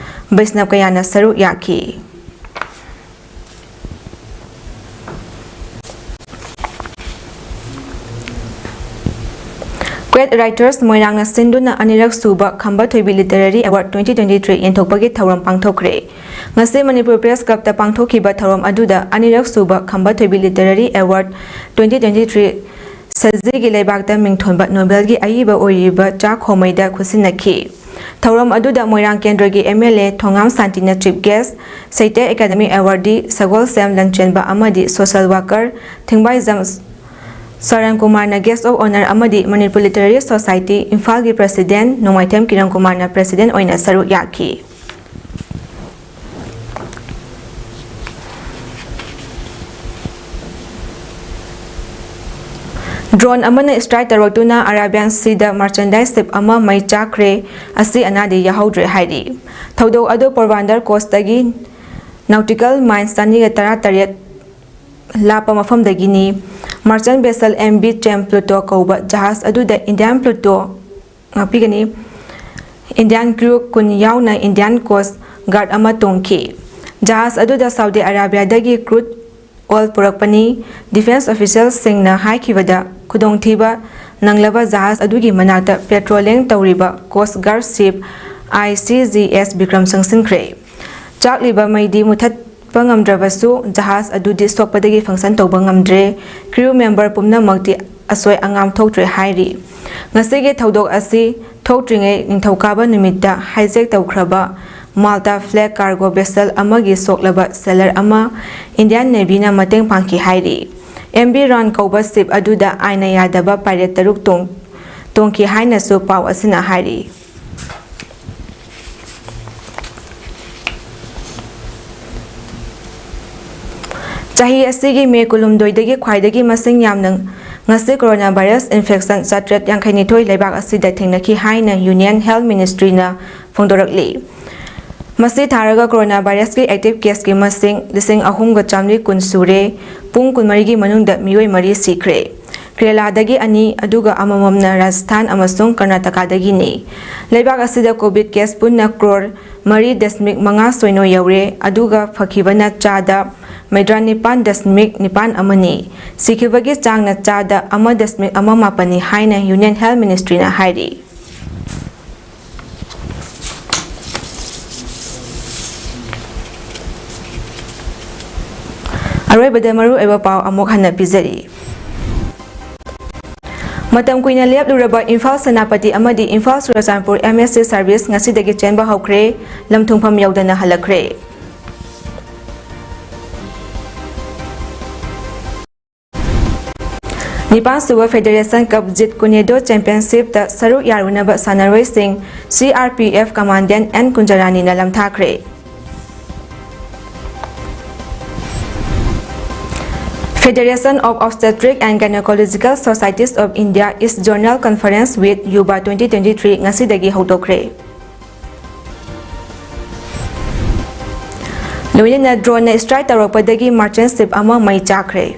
ꯕꯩꯁꯅꯕ ꯀꯌꯥꯅ ꯁꯔꯨꯛ ꯌꯥꯈꯤ꯫ Quad Writers ꯃꯣꯏꯔꯥꯡꯅ ꯁꯤꯟꯗꯨꯅ ꯑꯅꯤꯔꯛ ꯁꯨꯕ ꯈꯝꯕ ꯊꯣꯏꯕꯤ Literary Award twenty twenty three ꯌꯦꯟꯊꯣꯛꯄꯒꯤ ꯊꯧꯔꯝ ꯄꯥꯡꯊꯣꯛꯈ꯭ꯔꯦ꯫ ꯉꯁꯤ ꯃꯅꯤꯄꯨꯔ Press Club ꯇ ꯄꯥꯡꯊꯣꯛꯈꯤꯕ ꯊꯧꯔꯝ ꯑꯗꯨꯗ ꯑꯅꯤꯔꯛ ꯁꯨꯕ ꯈꯝꯕ ꯊꯣꯏꯕꯤ Literary Award twenty twenty three ꯁꯖꯤꯒꯤ ꯂꯩꯕꯥꯛꯇ ꯃꯤꯡꯊꯣꯟꯕ Nobel ꯒꯤ ꯑꯏꯕ ꯑꯣꯏꯔꯤꯕ ꯆꯥ ꯈꯣꯃꯩꯗ ꯈꯨꯠꯁꯤꯟꯅꯈꯤ꯫ ꯊꯧꯔꯝ ꯑꯗꯨꯗ ꯃꯣꯏꯔꯥꯡ ꯀꯦꯟꯗ꯭ꯔꯒꯤ M L A ꯊꯣꯉꯥꯝ ꯁꯥꯟꯇꯤꯅ Chief Guest, Sahitya Akademi awardee Sagolsem Lanchenba ꯑꯃꯗꯤ social worker ꯊꯤꯡꯕꯥꯏꯖꯝ ꯁꯔꯟ ꯀꯨꯃꯥꯔꯅ Guest of Honour ꯑꯃꯗꯤ ꯃꯅꯤꯄꯨꯔ Literary Society ꯏꯝꯐꯥꯜꯒꯤ President ꯅꯣꯡꯃꯥꯏꯊꯦꯝ ꯀꯤꯔꯟ ꯀꯨꯃꯥꯔꯅ President ꯑꯣꯏꯅ ꯁꯔꯨꯛ ꯌꯥꯈꯤ꯫ Drone ꯑꯃꯅ strike ꯇꯧꯔꯛꯇꯨꯅ Arabian Sea ꯗ merchandise ship ꯑꯃ ꯃꯩ ꯆꯥꯛꯈ꯭ꯔꯦ꯫ ꯑꯁꯤ ꯑꯅꯥꯗꯤ ꯌꯥꯍꯧꯗ꯭ꯔꯦ ꯍꯥꯏꯔꯤ꯫ ꯊꯧꯗꯣꯛ ꯑꯗꯨ Porbandar coast ꯇꯒꯤ nautical miles ꯆꯅꯤꯒ ꯇꯔꯥꯇꯔꯦꯠ ꯂꯥꯞꯄ ꯃꯐꯝꯗꯒꯤꯅꯤ꯫ Merchant vessel M V Chem Pluto ꯀꯧꯕ ꯖꯍꯥꯖ ꯑꯗꯨꯗ Indian Pluto ꯉꯥꯛꯄꯤꯒꯅꯤ꯫ Indian crew ꯀꯨꯟ ꯌꯥꯎꯅ Indian Coast Guard ꯑꯃ ꯇꯣꯡꯈꯤ꯫ ꯖꯍꯥꯖ ꯑꯗꯨꯗ ꯁꯥꯎꯗꯤ ꯑꯔꯥꯕꯤꯌꯥꯗꯒꯤ ꯀ꯭ꯔꯨꯗ ꯑꯣꯏꯜ ꯄꯨꯔꯛꯄꯅꯤ꯫ ꯗꯤꯐꯦꯟꯁ ꯑꯣꯐꯤꯁꯤꯌꯦꯜꯁꯤꯡꯅ ꯍꯥꯏꯈꯤꯕꯗ, ꯈꯨꯗꯣꯡꯊꯤꯕ ꯅꯪꯂꯕ ꯖꯍꯥꯖ ꯑꯗꯨꯒꯤ ꯃꯅꯥꯛꯇ ꯄꯦꯇ꯭ꯔꯣꯂꯤꯡ ꯇꯧꯔꯤꯕ ꯀꯣꯁ ꯒꯥꯔꯗ ꯁꯤꯞ ꯑꯥꯏ ꯁꯤ ꯖꯤ ꯑꯦꯁ ꯕꯤꯀ꯭ꯔꯝ ꯆꯪꯁꯤꯟꯈ꯭ꯔꯦ꯫ ꯆꯥꯛꯂꯤꯕ ꯃꯩꯗꯤ ꯃꯨꯊꯠꯄ ꯉꯝꯗ꯭ꯔꯕꯁꯨ, ꯖꯍꯥꯖ ꯑꯗꯨꯗꯤ ꯁꯣꯛꯄꯗꯒꯤ ꯐꯪꯁꯟ ꯇꯧꯕ ꯉꯝꯗ꯭ꯔꯦ꯫ ꯀ꯭ꯔꯤꯎ ꯃꯦꯝꯕꯔ ꯄꯨꯝꯅꯃꯛꯇꯤ ꯑꯁꯣꯏ ꯑꯉꯥꯝ ꯊꯣꯛꯇ꯭ꯔꯦ ꯍꯥꯏꯔꯤ꯫ ꯉꯁꯤꯒꯤ ꯊꯧꯗꯣꯛ ꯑꯁꯤ ꯊꯣꯛꯇ꯭ꯔꯤꯉꯩ ꯅꯤꯡꯊꯧꯀꯥꯕ ꯅꯨꯃꯤꯠꯇ ꯍꯥꯏꯖꯦꯛ ꯇꯧꯈ꯭ꯔꯕ ꯃꯥꯜꯇꯥ ꯐ꯭ꯂꯦꯒ ꯀꯥꯔꯒꯣ ꯚꯦꯁꯦꯜ ꯑꯃꯒꯤ ꯁꯣꯛꯂꯕ ꯁꯦꯂꯔ ꯑꯃ ꯏꯟꯗꯤꯌꯥꯟ ꯅꯦꯚꯤꯅ ꯃꯇꯦꯡ ꯄꯥꯡꯈꯤ ꯍꯥꯏꯔꯤ꯫ ꯑꯦꯝ ꯕꯤ ꯔꯥꯟ ꯀꯧꯕ ꯁꯤꯞ ꯑꯗꯨꯗ ꯑꯥꯏꯟꯅ ꯌꯥꯗꯕ ꯄꯥꯏꯔꯦꯠ ꯇꯔꯨꯛ ꯇꯣꯡ-, ꯇꯣꯡꯈꯤ ꯍꯥꯏꯅꯁꯨ ꯄꯥꯎ ꯑꯁꯤꯅ ꯍꯥꯏꯔꯤ꯫ ꯆꯍꯤ ꯑꯁꯤꯒꯤ ꯃꯦ ꯀꯨꯟꯍꯨꯝꯗꯣꯏꯗꯒꯤ ꯈ꯭ꯋꯥꯏꯗꯒꯤ ꯃꯁꯤꯡ ꯌꯥꯝꯅ ꯉꯁꯤ ꯀꯣꯔꯣꯅꯥ ꯚꯥꯏꯔꯁ ꯏꯟꯐꯦꯛꯁꯟ ꯆꯥꯇ꯭ꯔꯦꯠ ꯌꯥꯡꯈꯩꯅꯤꯊꯣꯏ ꯂꯩꯕꯥꯛ ꯑꯁꯤꯗ ꯊꯦꯡꯅꯈꯤ ꯍꯥꯏꯅ ꯌꯨꯅꯤꯌꯟ ꯍꯦꯜꯊ ꯃꯤꯅꯤꯁꯇ꯭ꯔꯤꯅ ꯐꯣꯡꯗꯣꯔꯛꯂꯤ꯫ ꯃꯁꯤ ꯊꯥꯔꯒ ꯀꯣꯔꯣꯅꯥ ꯚꯥꯏꯔꯁꯀꯤ ꯑꯦꯛꯇꯤꯚ ꯀꯦꯁꯀꯤ ꯃꯁꯤꯡ ꯂꯤꯁꯤꯡ ꯑꯍꯨꯝꯒ ꯆꯥꯃꯔꯤ ꯀꯨꯟ ꯁꯨꯔꯦ꯫ ꯄꯨꯡ ꯀꯨꯟꯃꯔꯤꯒꯤ ꯃꯅꯨꯡꯗ ꯃꯤꯑꯣꯏ ꯃꯔꯤ ꯁꯤꯈ꯭ꯔꯦ꯫ ꯀꯦꯔꯦꯂꯥꯗꯒꯤ ꯑꯅꯤ, ꯑꯗꯨꯒ ꯑꯃꯃꯝꯅ ꯔꯥꯖꯁꯊꯥꯟ ꯑꯃꯁꯨꯡ ꯀꯔꯅꯥꯇꯀꯥꯗꯒꯤꯅꯤ꯫ ꯂꯩꯕꯥꯛ ꯑꯁꯤꯗ ꯀꯣꯚꯤꯗ ꯀꯦꯁ ꯄꯨꯟꯅ ꯀ꯭ꯔꯣꯔ ꯃꯔꯤ ꯗꯁꯃꯤꯛ ꯃꯉꯥ ꯁꯣꯏꯅꯣ ꯌꯧꯔꯦ, ꯑꯗꯨꯒ ꯐꯈꯤꯕꯅ ꯆꯥꯗ ꯃꯩꯗ꯭ꯔꯥ ꯅꯤꯄꯥꯟ ꯗꯁꯃꯤꯛ ꯅꯤꯄꯥꯟ ꯑꯃꯅꯤ꯫ ꯁꯤꯈꯤꯕꯒꯤ ꯆꯥꯡꯅ ꯆꯥꯗ ꯑꯃ ꯗꯁꯃꯤꯛ ꯑꯃ ꯃꯥꯄꯟꯅꯤ ꯍꯥꯏꯅ ꯌꯨꯅꯤꯌꯟ ꯍꯦꯜꯊ ꯃꯤꯅꯤꯁꯇ꯭ꯔꯤꯅ ꯍꯥꯏꯔꯤ꯫ ꯑꯔꯣꯏꯕꯗ ꯃꯔꯨꯑꯣꯏꯕ ꯄꯥꯎ ꯑꯃꯨꯛ ꯍꯟꯅ ꯄꯤꯖꯔꯤ꯫ ꯃꯇꯝ ꯀꯨꯏꯅ ꯂꯦꯞꯂꯨꯔꯕ ꯏꯝꯐꯥꯜ ꯁꯦꯅꯥꯄꯇꯤ ꯑꯃꯗꯤ Imphal Churachandpur M S C service ꯉꯁꯤꯗꯒꯤ ꯆꯦꯟꯕ ꯍꯧꯈ꯭ꯔꯦ, ꯂꯝꯊꯨꯡꯐꯝ ꯌꯧꯗꯅ ꯍꯜꯂꯛꯈ꯭ꯔꯦ꯫ ꯅꯤꯄꯥꯟꯁꯨꯕ ꯐꯦꯗꯔꯦꯁꯟ ꯀꯞ ꯖꯤꯠ ꯀꯨꯅꯦꯗꯣ ꯆꯦꯝꯄꯤꯌꯟꯁꯤꯞꯇ ꯁꯔꯨꯛ ꯌꯥꯔꯨꯅꯕ ꯁꯥꯟꯅꯔꯣꯏꯁꯤꯡ C R P F commandant N ꯀꯨꯟꯖꯔꯥꯅꯤꯅ ꯂꯝꯊꯥꯈ꯭ꯔꯦ꯫ Federation of Obstetric and Gynecological Societies of India East Zonal Conference with ꯌꯨꯕꯥ twenty twenty-three ꯉꯁꯤꯗꯒꯤ ꯍꯧꯗꯣꯛꯈ꯭ꯔꯦ꯫ ꯂꯣꯏꯅꯅ ꯗ꯭ꯔꯣꯟꯅ ꯁ꯭ꯇ꯭ꯔꯥꯏꯛ ꯇꯧꯔꯛꯄꯗꯒꯤ ꯃꯥꯔꯆꯦꯟ ꯁꯤꯞ ꯑꯃ ꯃꯩ ꯆꯥꯈ꯭ꯔꯦ꯫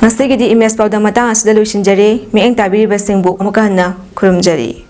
ꯉꯁꯤꯒꯤꯗꯤ ꯏꯃꯦꯖ ꯄꯥꯎꯗꯝ ꯃꯇꯥꯡ ꯑꯁꯤꯗ ꯂꯣꯏꯁꯤꯟꯖꯔꯦ꯫ ꯃꯤꯠꯌꯦꯡ ꯇꯥꯕꯤꯔꯤꯕꯁꯤꯡꯕꯨ ꯑꯃꯨꯛꯀ ꯍꯟꯅ ꯈꯨꯔꯨꯝꯖꯔꯤ꯫